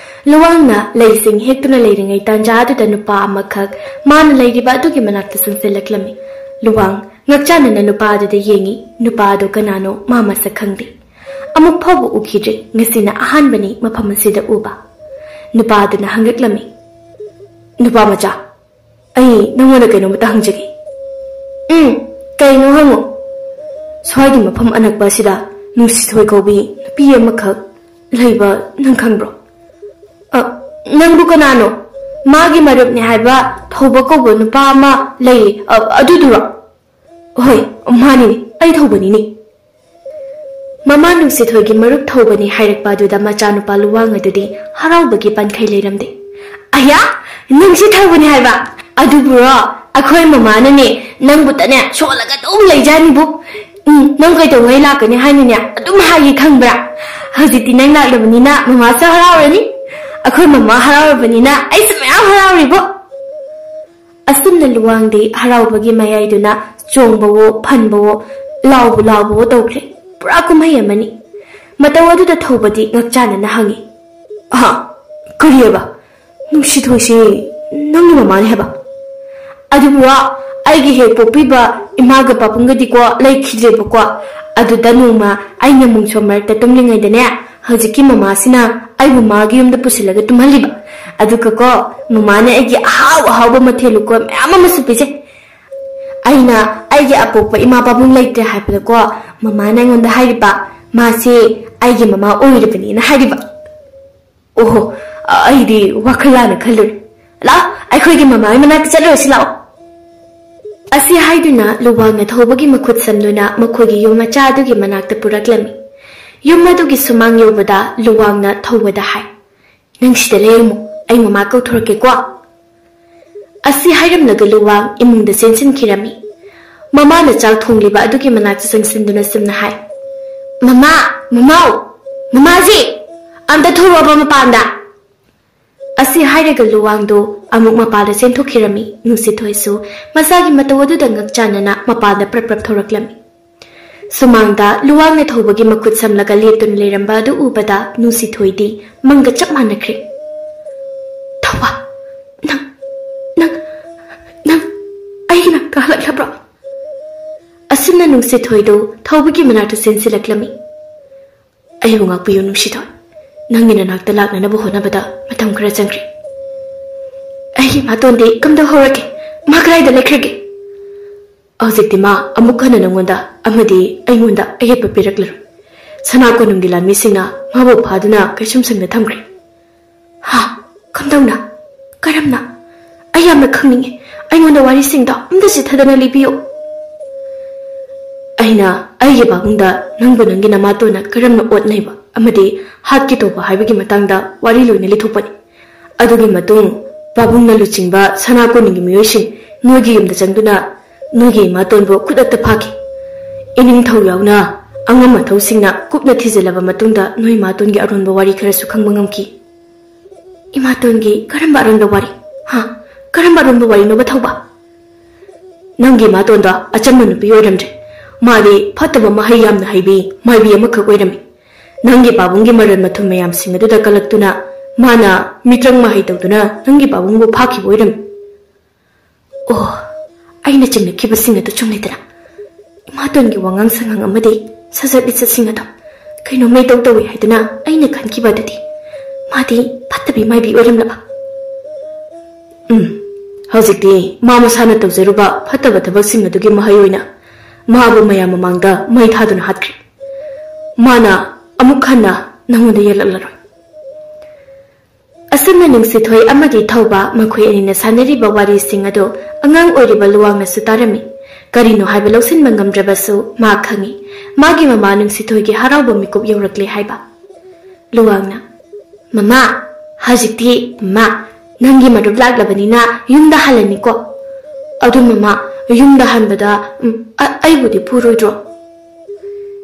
ꯂꯨꯋꯥꯡꯅ ꯂꯩꯁꯤꯡ ꯍꯦꯛꯇꯨꯅ ꯂꯩꯔꯤꯉꯩ ꯇꯥꯟꯖꯥ ꯑꯗꯨꯗ ꯅꯨꯄꯥ ꯑꯃꯈꯛ ꯃꯥꯅ ꯂꯩꯔꯤꯕ ꯑꯗꯨꯒꯤ ꯃꯅꯥꯛꯇ ꯆꯪꯁꯤꯜꯂꯛꯂꯝꯃꯤ꯫ ꯂꯨꯋꯥꯡ ꯉꯛꯆꯥꯅꯅ ꯅꯨꯄꯥ ꯑꯗꯨꯗ ꯌꯦꯡꯉꯤ꯫ ꯅꯨꯄꯥ ꯑꯗꯨ ꯀꯅꯥꯅꯣ ꯃꯥ ꯃꯁꯛ ꯈꯪꯗꯦ꯫ ꯑꯃꯨꯛ ꯐꯥꯎꯕ ꯎꯈꯤꯗ꯭ꯔꯤ꯫ ꯉꯁꯤꯅ ꯑꯍꯥꯟꯕꯅꯤ ꯃꯐꯝ ꯑꯁꯤꯗ ꯎꯕ꯫ ꯅꯨꯄꯥ ꯑꯗꯨꯅ ꯍꯪꯂꯛꯂꯝꯃꯤ, "ꯅꯨꯄꯥ ꯃꯆꯥ, ꯑꯩ ꯅꯪꯉꯣꯟꯗ ꯀꯩꯅꯣꯝꯇ ꯍꯪꯖꯒꯦ꯫" "ꯎꯝ, ꯀꯩꯅꯣ ꯍꯪꯉꯨ꯫" "ꯁ꯭ꯋꯥꯏꯒꯤ ꯃꯐꯝ ꯑꯅꯛꯄ ꯑꯁꯤꯗ ꯅꯨꯡꯁꯤꯊꯣꯏ ꯀꯧꯕꯤ ꯅꯨꯄꯤ ꯑꯃꯈꯛ ꯂꯩꯕ ꯅꯪ ꯈꯪꯕ꯭ꯔꯣ?" "ꯑ, ꯅꯪꯕꯨ ꯀꯅꯥꯅꯣ?" "ꯃꯥꯒꯤ ꯃꯔꯨꯞꯅꯦ ꯍꯥꯏꯕ ꯊꯧꯕ ꯀꯧꯕ ꯅꯨꯄꯥ ꯑꯃ ꯂꯩꯌꯦ, ꯑ, ꯑꯗꯨꯗꯨꯔꯣ?" "ꯍꯣꯏ, ꯃꯥꯅꯤꯅꯦ, ꯑꯩ ꯊꯧꯕꯅꯤꯅꯦ꯫" ꯃꯃꯥ ꯅꯨꯡꯁꯤꯊꯣꯏꯒꯤ ꯃꯔꯨꯞ ꯊꯧꯕꯅꯤ ꯍꯥꯏꯔꯛꯄ ꯑꯗꯨꯗ ꯃꯆꯥꯅꯨꯄꯥ ꯂꯨꯋꯥꯡ ꯑꯗꯨꯗꯤ ꯍꯔꯥꯎꯕꯒꯤ ꯄꯟꯈꯩ ꯂꯩꯔꯝꯗꯦ꯫ "ꯑꯌꯥ, ꯅꯪꯁꯤ ꯊꯧꯕꯅꯤ ꯍꯥꯏꯕ? ꯑꯗꯨꯕꯨꯔꯣ, ꯑꯩꯈꯣꯏ ꯃꯃꯥꯅꯅꯦ ꯅꯪꯕꯨꯇꯅꯦ ꯁꯣꯜꯂꯒ ꯑꯗꯨꯝ ꯂꯩꯖꯥꯅꯤꯕꯨ꯫ ꯎꯝ, ꯅꯪ ꯀꯩꯗꯧꯉꯩ ꯂꯥꯛꯀꯅꯤ ꯍꯥꯏꯅꯅꯦ ꯑꯗꯨꯝ ꯍꯥꯏꯒꯦ ꯈꯪꯕ꯭ꯔꯥ? ꯍꯧꯖꯤꯛꯇꯤ ꯅꯪ ꯂꯥꯛꯂꯕꯅꯤꯅ ꯃꯃꯥꯁꯨ ꯍꯔꯥꯎꯔꯅꯤ, ꯑꯩꯈꯣꯏ ꯃꯃꯥ ꯍꯔꯥꯎꯔꯕꯅꯤꯅ ꯑꯩꯁꯨ ꯃꯌꯥꯝ ꯍꯔꯥꯎꯔꯤꯕꯣ꯫ ꯑꯁꯨꯝꯅ ꯂꯨꯋꯥꯡꯗꯤ ꯍꯔꯥꯎꯕꯒꯤ ꯃꯌꯥꯏꯗꯨꯅ ꯆꯣꯡꯕꯋꯣ, ꯐꯟꯕꯋꯣ, ꯂꯥꯎꯕꯨ ꯂꯥꯎꯕꯋꯣ ꯇꯧꯈ꯭ꯔꯦ꯫ ꯄꯨꯔꯥ ꯀꯨꯝꯍꯩ ꯑꯃꯅꯤ꯫ ꯃꯇꯧ ꯑꯗꯨꯗ ꯊꯧꯕꯗꯤ ꯉꯛꯆꯥꯅꯅ ꯍꯪꯉꯤ, "ꯑꯍ, ꯀꯔꯤꯑꯕ? ꯅꯨꯡꯁꯤꯊꯣꯏꯁꯦ ꯅꯪꯒꯤ ꯃꯃꯥꯅꯦ ꯍꯥꯏꯕ?" "ꯑꯗꯨꯕꯨ ꯑꯩꯒꯤ ꯍꯦꯛ ꯄꯣꯛꯄꯤꯕ ꯏꯃꯥꯒ ꯄꯥꯕꯨꯡꯒꯗꯤꯀꯣ ꯂꯩꯈꯤꯗ꯭ꯔꯦꯕꯀꯣ꯫ ꯑꯗꯨꯗ ꯅꯣꯡꯃ ꯑꯩꯅ ꯃꯨꯡꯁꯣ ꯃꯔꯛꯇ ꯇꯨꯝꯂꯤꯉꯩꯗꯅꯦ, ꯍꯧꯖꯤꯛꯀꯤ ꯃꯃꯥꯁꯤꯅ ꯑꯩꯕꯨ ꯃꯥꯒꯤ ꯌꯨꯝꯗ ꯄꯨꯁꯤꯜꯂꯒ ꯇꯨꯝꯍꯜꯂꯤꯕ꯫ ꯑꯗꯨꯒꯀꯣ, ꯃꯃꯥꯅ ꯑꯩꯒꯤ ꯑꯍꯥꯎ ꯑꯍꯥꯎꯕ ꯃꯊꯦꯜ ꯂꯨꯀꯣꯏ ꯃꯌꯥꯝ ꯑꯃꯁꯨ ꯄꯤꯖꯩ꯫ ꯑꯩꯅ ꯑꯩꯒꯤ ꯑꯄꯣꯛꯄ ꯏꯃꯥ ꯄꯥꯕꯨꯡ ꯂꯩꯇ꯭ꯔꯦ ꯍꯥꯏꯕꯗꯀꯣ, ꯃꯃꯥꯅ ꯑꯩꯉꯣꯟꯗ ꯍꯥꯏꯔꯤꯕ, ꯃꯥꯁꯦ ꯑꯩꯒꯤ ꯃꯃꯥ ꯑꯣꯏꯔꯕꯅꯤꯅ ꯍꯥꯏꯔꯤꯕ꯫ ꯑꯣꯍꯣ, ꯑꯩꯗꯤ ꯋꯥꯈꯜ ꯂꯥꯟꯅ ꯈꯜꯂꯨꯔꯦ꯫ ꯂꯥꯛꯑꯣ, ꯑꯩꯈꯣꯏꯒꯤ ꯃꯃꯥꯒꯤ ꯃꯅꯥꯛꯇ ꯆꯠꯂꯨꯔꯁꯤ ꯂꯥꯛꯑꯣ꯫" ꯑꯁꯤ ꯍꯥꯏꯗꯨꯅ ꯂꯨꯋꯥꯡꯅ ꯊꯧꯕꯒꯤ ꯃꯈꯨꯠ ꯁꯝꯗꯨꯅ ꯃꯈꯣꯏꯒꯤ ꯌꯨꯝ ꯃꯆꯥ ꯑꯗꯨꯒꯤ ꯃꯅꯥꯛꯇ ꯄꯨꯔꯛꯂꯝꯃꯤ꯫ ꯌꯨꯝ ꯑꯗꯨꯒꯤ ꯁꯨꯃꯥꯡ ꯌꯧꯕꯗ ꯂꯨꯋꯥꯡꯅ ꯊꯧꯕꯗ ꯍꯥꯏ, "ꯅꯪ ꯁꯤꯗ ꯂꯩꯔꯝꯃꯨ, ꯑꯩ ꯃꯃꯥ ꯀꯧꯊꯣꯔꯛꯀꯦꯀꯣ꯫" ꯑꯁꯤ ꯍꯥꯏꯔꯝꯂꯒ ꯂꯨꯋꯥꯡ ꯏꯃꯨꯡꯗ ꯆꯦꯟꯁꯤꯟꯈꯤꯔꯝꯃꯤ꯫ ꯃꯃꯥꯅ ꯆꯥꯛ ꯊꯣꯡꯂꯤꯕ ꯑꯗꯨꯒꯤ ꯃꯅꯥꯛꯇ ꯆꯪꯁꯤꯟꯗꯨꯅ ꯁꯨꯝꯅ ꯍꯥꯏ, "ꯃꯃꯥ, ꯃꯃꯥꯎ, ꯃꯃꯥꯖꯤ, ꯑꯝꯇ ꯊꯣꯛꯂꯛꯑꯣꯕ ꯃꯄꯥꯟꯗ꯫" ꯑꯁꯤ ꯍꯥꯏꯔꯒ ꯂꯨꯋꯥꯡꯗꯣ ꯑꯃꯨꯛ ꯃꯄꯥꯟꯗ ꯆꯦꯟꯊꯣꯛꯈꯤꯔꯝꯃꯤ꯫ ꯅꯨꯡꯁꯤꯊꯣꯏꯁꯨ ꯃꯆꯥꯒꯤ ꯃꯇꯧ ꯑꯗꯨꯗ ꯉꯛꯆꯥꯅꯅ ꯃꯄꯥꯟꯗ ꯄ꯭ꯔꯞ ꯄ꯭ꯔꯞ ꯊꯣꯔꯛꯂꯝꯃꯤ꯫ ꯁꯨꯃꯥꯡꯗ ꯂꯨꯋꯥꯡꯅ ꯊꯧꯕꯒꯤ ꯃꯈꯨꯠ ꯁꯝꯂꯒ ꯂꯦꯞꯇꯨꯅ ꯂꯩꯔꯝꯕ ꯑꯗꯨ ꯎꯕꯗ ꯅꯨꯡꯁꯤꯊꯣꯏꯗꯤ ꯃꯪꯒ ꯆꯞ ꯃꯥꯟꯅꯈ꯭ꯔꯦ꯫ "ꯊꯧꯕ, ꯅꯪ, ꯅꯪ, ꯅꯪ ꯑꯩꯒꯤ ꯅꯥꯛꯇ ꯍꯜꯂꯛꯂꯕ꯭ꯔꯣ?" ꯑꯁꯨꯝꯅ ꯅꯨꯡꯁꯤꯊꯣꯏꯗꯨ ꯊꯧꯕꯒꯤ ꯃꯅꯥꯛꯇ ꯆꯦꯟꯁꯤꯜꯂꯛꯂꯝꯃꯤ꯫ "ꯑꯩꯕꯨ ꯉꯥꯛꯄꯤꯌꯨ ꯅꯨꯡꯁꯤꯊꯣꯏ, ꯅꯪꯒꯤ ꯅꯅꯥꯛꯇ ꯂꯥꯛꯅꯅꯕ ꯍꯣꯠꯅꯕꯗ ꯃꯇꯝ ꯈꯔ ꯆꯪꯈ꯭ꯔꯦ꯫ ꯑꯩꯒꯤ ꯏꯃꯥꯇꯣꯟꯗꯤ ꯀꯝꯗꯧꯍꯧꯔꯒꯦ? ꯃꯥ ꯀꯗꯥꯏꯗ ꯂꯩꯈ꯭ꯔꯒꯦ?" "ꯍꯧꯖꯤꯛꯇꯤ ꯃꯥ ꯑꯃꯨꯛ ꯍꯟꯅ ꯅꯪꯉꯣꯟꯗ ꯑꯃꯗꯤ ꯑꯩꯉꯣꯟꯗ ꯑꯌꯦꯠꯄ ꯄꯤꯔꯛꯂꯔꯣꯏ꯫ ꯁꯅꯥ ꯀꯣꯅꯨꯡꯒꯤ ꯂꯥꯟꯃꯤꯁꯤꯡꯅ ꯃꯥꯕꯨ ꯐꯥꯗꯨꯅ ꯀꯩꯁꯨꯝꯁꯪꯗ ꯊꯝꯈ꯭ꯔꯦ꯫" "ꯍꯥ? ꯀꯝꯗꯧꯅ? ꯀꯔꯝꯅ? ꯑꯩ ꯌꯥꯝꯅ ꯈꯪꯅꯤꯡꯉꯤ꯫ ꯑꯩꯉꯣꯟꯗ ꯋꯥꯔꯤꯁꯤꯡꯗꯣ ꯑꯝꯇ ꯆꯤꯊꯗꯅ ꯂꯤꯕꯤꯌꯨ꯫" "ꯑꯩꯅ ꯑꯩꯒꯤ ꯄꯥꯕꯨꯡꯗ ꯅꯪꯕꯨ ꯅꯪꯒꯤ ꯅꯃꯥꯇꯣꯟꯅ ꯀꯔꯝꯅ ꯑꯣꯠꯅꯩꯕ ꯑꯃꯗꯤ ꯍꯥꯠꯀꯦ ꯇꯧꯕ ꯍꯥꯏꯕꯒꯤ ꯃꯇꯥꯡꯗ ꯋꯥꯔꯤ ꯂꯣꯏꯅ ꯂꯤꯊꯣꯛꯄꯅꯤ꯫ ꯑꯗꯨꯒꯤ ꯃꯇꯨꯡ ꯄꯥꯕꯨꯡꯅ ꯂꯨꯆꯤꯡꯕ ꯁꯅꯥ ꯀꯣꯅꯨꯡꯒꯤ ꯃꯤꯑꯣꯏꯁꯤꯡ ꯅꯣꯏꯒꯤ ꯌꯨꯝꯗ ꯆꯪꯗꯨꯅ ꯅꯣꯏꯒꯤ ꯏꯃꯥꯇꯣꯟꯕꯨ ꯈꯨꯗꯛꯇ ꯐꯥꯈꯤ꯫ ꯏꯅꯤꯡꯊꯧ ꯌꯥꯎꯅ ꯑꯉꯝ ꯑꯊꯧꯁꯤꯡꯅ ꯀꯨꯞꯅ ꯊꯤꯖꯤꯜꯂꯕ ꯃꯇꯨꯡꯗ ꯅꯣꯏ ꯏꯃꯥꯇꯣꯟꯒꯤ ꯑꯔꯣꯟꯕ ꯋꯥꯔꯤ ꯈꯔꯁꯨ ꯈꯪꯕ ꯉꯝꯈꯤ꯫ ꯏꯃꯥꯇꯣꯟꯒꯤ ꯀꯔꯝꯕ ꯑꯔꯣꯟꯕ ꯋꯥꯔꯤ? ꯍꯥ? ꯀꯔꯝꯕ ꯑꯔꯣꯟꯕ ꯋꯥꯔꯤꯅꯣꯕ ꯊꯧꯕ? ꯅꯪꯒꯤ ꯏꯃꯥꯇꯣꯟꯗꯣ ꯑꯆꯝꯕ ꯅꯨꯄꯤ ꯑꯣꯏꯔꯝꯗ꯭ꯔꯦ꯫ ꯃꯥꯗꯤ ꯐꯠꯇꯕ ꯃꯍꯩ ꯌꯥꯝꯅ ꯍꯩꯕꯤ ꯃꯥꯏꯕꯤ ꯑꯃꯈꯛ ꯑꯣꯏꯔꯝꯃꯤ꯫ ꯅꯪꯒꯤ ꯄꯥꯕꯨꯡꯒꯤ ꯃꯔꯟ ꯃꯊꯨꯝ ꯃꯌꯥꯝꯁꯤꯡ ꯑꯗꯨꯗ ꯀꯜꯂꯛꯇꯨꯅ ꯃꯥꯅ ꯃꯤꯇ꯭ꯔꯪ ꯃꯍꯩ ꯇꯧꯗꯨꯅ ꯅꯪꯒꯤ ꯄꯥꯕꯨꯡꯕꯨ ꯐꯥꯈꯤꯕ ꯑꯣꯏꯔꯝꯃꯤ꯫ ꯑꯣ, ꯑꯩꯅ ꯆꯤꯡꯅꯈꯤꯕꯁꯤꯡ ꯑꯗꯨ ꯆꯨꯝꯂꯦꯗꯅ꯫ ꯏꯃꯥꯇꯣꯟꯒꯤ ꯋꯥꯉꯥꯡ ꯁꯉꯥꯡ ꯑꯃꯗꯤ ꯁꯖꯠ ꯂꯤꯆꯠꯁꯤꯡ ꯑꯗꯣ ꯀꯩꯅꯣꯝꯃ ꯏꯇꯧ ꯇꯧꯏ ꯍꯥꯏꯗꯨꯅ ꯑꯩꯅ ꯈꯟꯈꯤꯕ ꯑꯗꯨꯗꯤ ꯃꯥꯗꯤ ꯐꯠꯇꯕꯤ ꯃꯥꯏꯕꯤ ꯑꯣꯏꯔꯝꯂꯕ? ꯎꯝ, ꯍꯧꯖꯤꯛꯇꯤ ꯃꯥ ꯃꯁꯥꯅ ꯇꯧꯖꯔꯨꯕ ꯐꯠꯇꯕ ꯊꯕꯛꯁꯤꯡ ꯑꯗꯨꯒꯤ ꯃꯍꯩ ꯑꯣꯏꯅ ꯃꯥꯕꯨ ꯃꯌꯥꯝ ꯃꯃꯥꯡꯗ ꯃꯩ ꯊꯥꯗꯨꯅ ꯍꯥꯠꯈ꯭ꯔꯦ꯫ ꯃꯥꯅ ꯑꯃꯨꯛ ꯍꯟꯅ ꯅꯪꯉꯣꯟꯗ ꯌꯦꯜꯂꯛꯂꯔꯣꯏ꯫ ꯑꯁꯨꯝꯅ ꯅꯨꯡꯁꯤꯊꯣꯏ ꯑꯃꯗꯤ ꯊꯧꯕ ꯃꯈꯣꯏ ꯑꯅꯤꯅ ꯁꯥꯟꯅꯔꯤꯕ ꯋꯥꯔꯤꯁꯤꯡ ꯑꯗꯨ ꯑꯉꯥꯡ ꯑꯣꯏꯔꯤꯕ ꯂꯨꯋꯥꯡꯅꯁꯨ ꯇꯥꯔꯝꯃꯤ꯫ ꯀꯔꯤꯅꯣ ꯍꯥꯏꯕ ꯂꯧꯁꯤꯟꯕ ꯉꯝꯗ꯭ꯔꯕꯁꯨ ꯃꯥ ꯈꯪꯏ, ꯃꯥꯒꯤ ꯃꯃꯥ ꯅꯨꯡꯁꯤꯊꯣꯏꯒꯤ ꯍꯔꯥꯎꯕ ꯃꯤꯀꯨꯞ ꯌꯧꯔꯛꯂꯦ ꯍꯥꯏꯕ꯫ ꯂꯨꯋꯥꯡꯅ, "ꯃꯃꯥ, ꯍꯧꯖꯤꯛꯇꯤ ꯃꯃꯥ, ꯅꯪꯒꯤ ꯃꯔꯨꯞ ꯂꯥꯛꯂꯕꯅꯤꯅ ꯌꯨꯝꯗ ꯍꯜꯂꯅꯤꯀꯣ? ꯑꯗꯨ ꯃꯃꯥ, ꯌꯨꯝꯗ ꯍꯟꯕꯗ, ꯎꯝ, ꯑ-, ꯑꯩꯕꯨꯗꯤ ꯄꯨꯔꯣꯏꯗ꯭ꯔꯣ?"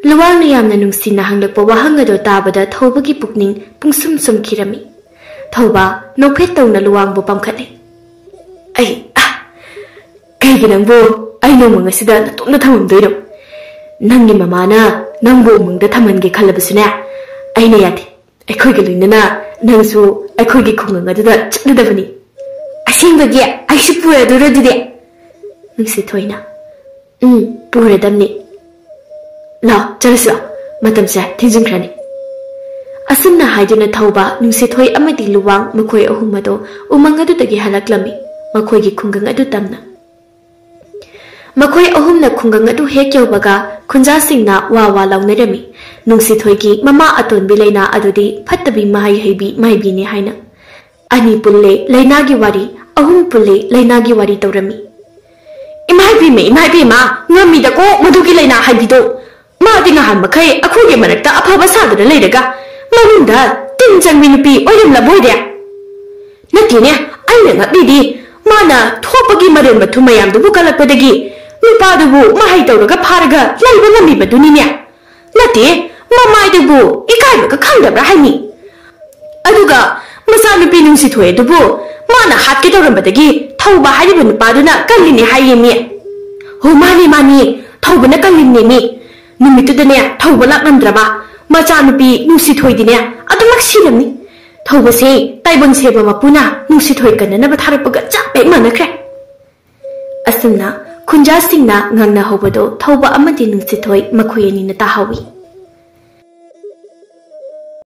ꯂꯨꯋꯥꯡꯅ ꯌꯥꯝꯅ ꯅꯨꯡꯁꯤꯅ ꯍꯪꯂꯛꯄ ꯋꯥꯍꯪ ꯑꯗꯨ ꯇꯥꯕꯗ ꯊꯧꯕꯒꯤ ꯄꯨꯛꯅꯤꯡ ꯄꯨꯡꯁꯨꯝ ꯁꯨꯝꯈꯤꯔꯝꯃꯤ꯫ ꯊꯧꯕ ꯅꯣꯛꯐꯦꯠ ꯇꯧꯅ ꯂꯨꯋꯥꯡꯕꯨ ꯄꯝꯈꯠꯂꯤ꯫ "ꯑꯩ, ꯑ, ꯀꯩꯒꯤ ꯅꯪꯕꯨ ꯑꯩ ꯅꯣꯡꯃ ꯉꯁꯤꯗ ꯅꯇꯣꯝꯇ ꯊꯝꯃꯝꯗꯣꯏꯅꯣ? ꯅꯪꯒꯤ ꯃꯃꯥꯅ ꯅꯪꯕꯨ ꯎꯃꯪꯗ ꯊꯝꯍꯟꯒꯦ ꯈꯜꯂꯕꯁꯨꯅꯦ, ꯑꯩꯅ ꯌꯥꯗꯦ꯫ ꯑꯩꯈꯣꯏꯒ ꯂꯣꯏꯅꯅ ꯅꯪꯁꯨ ꯑꯩꯈꯣꯏꯒꯤ ꯈꯨꯡꯒꯪ ꯑꯗꯨꯗ ꯆꯠꯂꯨꯗꯕꯅꯤ꯫" "ꯑꯁꯦꯡꯕꯒꯤ ꯑꯩꯁꯨ ꯄꯨꯔꯗꯣꯏꯔꯣ ꯑꯗꯨꯗꯤ?" ꯅꯨꯡꯁꯤꯊꯣꯏꯅ, "ꯎꯝ, ꯄꯨꯔꯗꯝꯅꯤ꯫ ꯂꯥꯎ, ꯆꯠꯂꯁꯤ ꯂꯥꯎ, ꯃꯇꯝꯁꯦ ꯊꯦꯡꯖꯤꯟꯈ꯭ꯔꯅꯤ꯫" ꯑꯁꯨꯝꯅ ꯍꯥꯏꯗꯨꯅ ꯊꯧꯕ, ꯅꯨꯡꯁꯤꯊꯣꯏ ꯑꯃꯗꯤ ꯂꯨꯋꯥꯡ ꯃꯈꯣꯏ ꯑꯍꯨꯝ ꯑꯗꯨ ꯎꯃꯪ ꯑꯗꯨꯗꯒꯤ ꯍꯜꯂꯛꯂꯝꯃꯤ, ꯃꯈꯣꯏꯒꯤ ꯈꯨꯡꯒꯪ ꯑꯗꯨ ꯇꯝꯅ꯫ ꯃꯈꯣꯏ ꯑꯍꯨꯝꯅ ꯈꯨꯡꯒꯪ ꯑꯗꯨ ꯍꯦꯛ ꯌꯧꯕꯒ ꯈꯨꯟꯖꯥꯁꯤꯡꯅ ꯋꯥ ꯋꯥ ꯂꯥꯎꯅꯔꯝꯃꯤ, ꯅꯨꯡꯁꯤꯊꯣꯏꯒꯤ ꯃꯃꯥ ꯑꯇꯣꯟꯕꯤ ꯂꯩꯅꯥ ꯑꯗꯨꯗꯤ ꯐꯠꯇꯕꯤ ꯃꯍꯩ ꯍꯩꯕꯤ ꯃꯥꯏꯕꯤꯅꯤ ꯍꯥꯏꯅ꯫ "ꯑꯅꯤ ꯄꯨꯜꯂꯦ ꯂꯩꯅꯥꯒꯤ ꯋꯥꯔꯤ, ꯑꯍꯨꯝ ꯄꯨꯜꯂꯦ ꯂꯩꯅꯥꯒꯤ ꯋꯥꯔꯤ" ꯇꯧꯔꯝꯃꯤ꯫ "ꯏꯃꯥ ꯏꯕꯦꯝꯃ, ꯏꯃꯥ ꯏꯕꯦꯝꯃ, ꯉꯝꯃꯤꯗꯀꯣ ꯃꯗꯨꯒꯤ ꯂꯩꯅꯥ ꯍꯥꯏꯕꯤꯗꯣ꯫ ꯃꯥꯗꯤ ꯅꯍꯥꯟ ꯃꯈꯩ ꯑꯩꯈꯣꯏꯒꯤ ꯃꯔꯛꯇ ꯑꯐꯕ ꯁꯥꯗꯨꯅ ꯂꯩꯔꯒ ꯃꯅꯨꯡꯗ ꯇꯤꯟ ꯆꯪꯕꯤ ꯅꯨꯄꯤ ꯑꯣꯏꯔꯝꯂꯕꯣꯏꯔꯦ꯫ ꯅꯠꯇꯦꯅꯦ, ꯑꯩꯅ ꯉꯛꯂꯤꯗꯤ ꯃꯥꯅ ꯊꯣꯛꯄꯒꯤ ꯃꯔꯦꯟ ꯃꯊꯨꯝ ꯃꯌꯥꯝꯗꯨꯕꯨ ꯀꯜꯂꯛꯄꯗꯒꯤ ꯅꯨꯄꯥꯗꯨꯕꯨ ꯃꯍꯩ ꯇꯧꯔꯒ ꯐꯥꯔꯒ ꯂꯩꯕ ꯉꯝꯃꯤꯕꯗꯨꯅꯤꯅꯦ꯫ ꯅꯠꯇꯦ, ꯃꯃꯥꯏꯗꯨꯕꯨ ꯏꯀꯥꯏꯕꯒ ꯈꯪꯗꯕ꯭ꯔꯥ ꯍꯥꯏꯅꯤ꯫ ꯑꯗꯨꯒ ꯃꯆꯥꯅꯨꯄꯤ ꯅꯨꯡꯁꯤꯊꯣꯏ ꯑꯗꯨꯕꯨ ꯃꯥꯅ ꯍꯥꯠꯀꯦ ꯇꯧꯔꯝꯕꯗꯒꯤ ꯊꯧꯕ ꯍꯥꯏꯔꯤꯕ ꯅꯨꯄꯥꯗꯨꯅ ꯀꯜꯂꯤꯅꯦ ꯍꯥꯏꯌꯦ ꯃꯤ꯫ ꯍꯣ, ꯃꯥꯅꯤ, ꯃꯥꯅꯤ, ꯊꯧꯕꯅ ꯀꯜꯂꯤꯅꯦ ꯃꯤ꯫ ꯅꯨꯃꯤꯠꯇꯨꯗꯅꯦ ꯊꯧꯕ ꯂꯥꯛꯂꯝꯗ꯭ꯔꯕ ꯃꯆꯥꯅꯨꯄꯤ ꯅꯨꯡꯁꯤꯊꯣꯏꯗꯤꯅꯦ ꯑꯗꯨꯃꯛ ꯁꯤꯔꯝꯅꯤ꯫ ꯊꯧꯕꯁꯦ ꯇꯥꯏꯕꯪ ꯁꯦꯝꯕ ꯃꯄꯨꯅ ꯅꯨꯡꯁꯤꯊꯣꯏ ꯀꯟꯅꯅꯕ ꯊꯥꯔꯛꯄꯒ ꯆꯞ ꯍꯦꯛ ꯃꯥꯟꯅꯈ꯭ꯔꯦ꯫ ꯑꯁꯨꯝꯅ ꯈꯨꯟꯖꯥꯁꯤꯡꯅ ꯉꯥꯡꯅꯍꯧꯕꯗꯣ ꯊꯧꯕ ꯑꯃꯗꯤ ꯅꯨꯡꯁꯤꯊꯣꯏ ꯃꯈꯣꯏ ꯑꯅꯤꯅ ꯇꯥꯍꯧꯏ꯫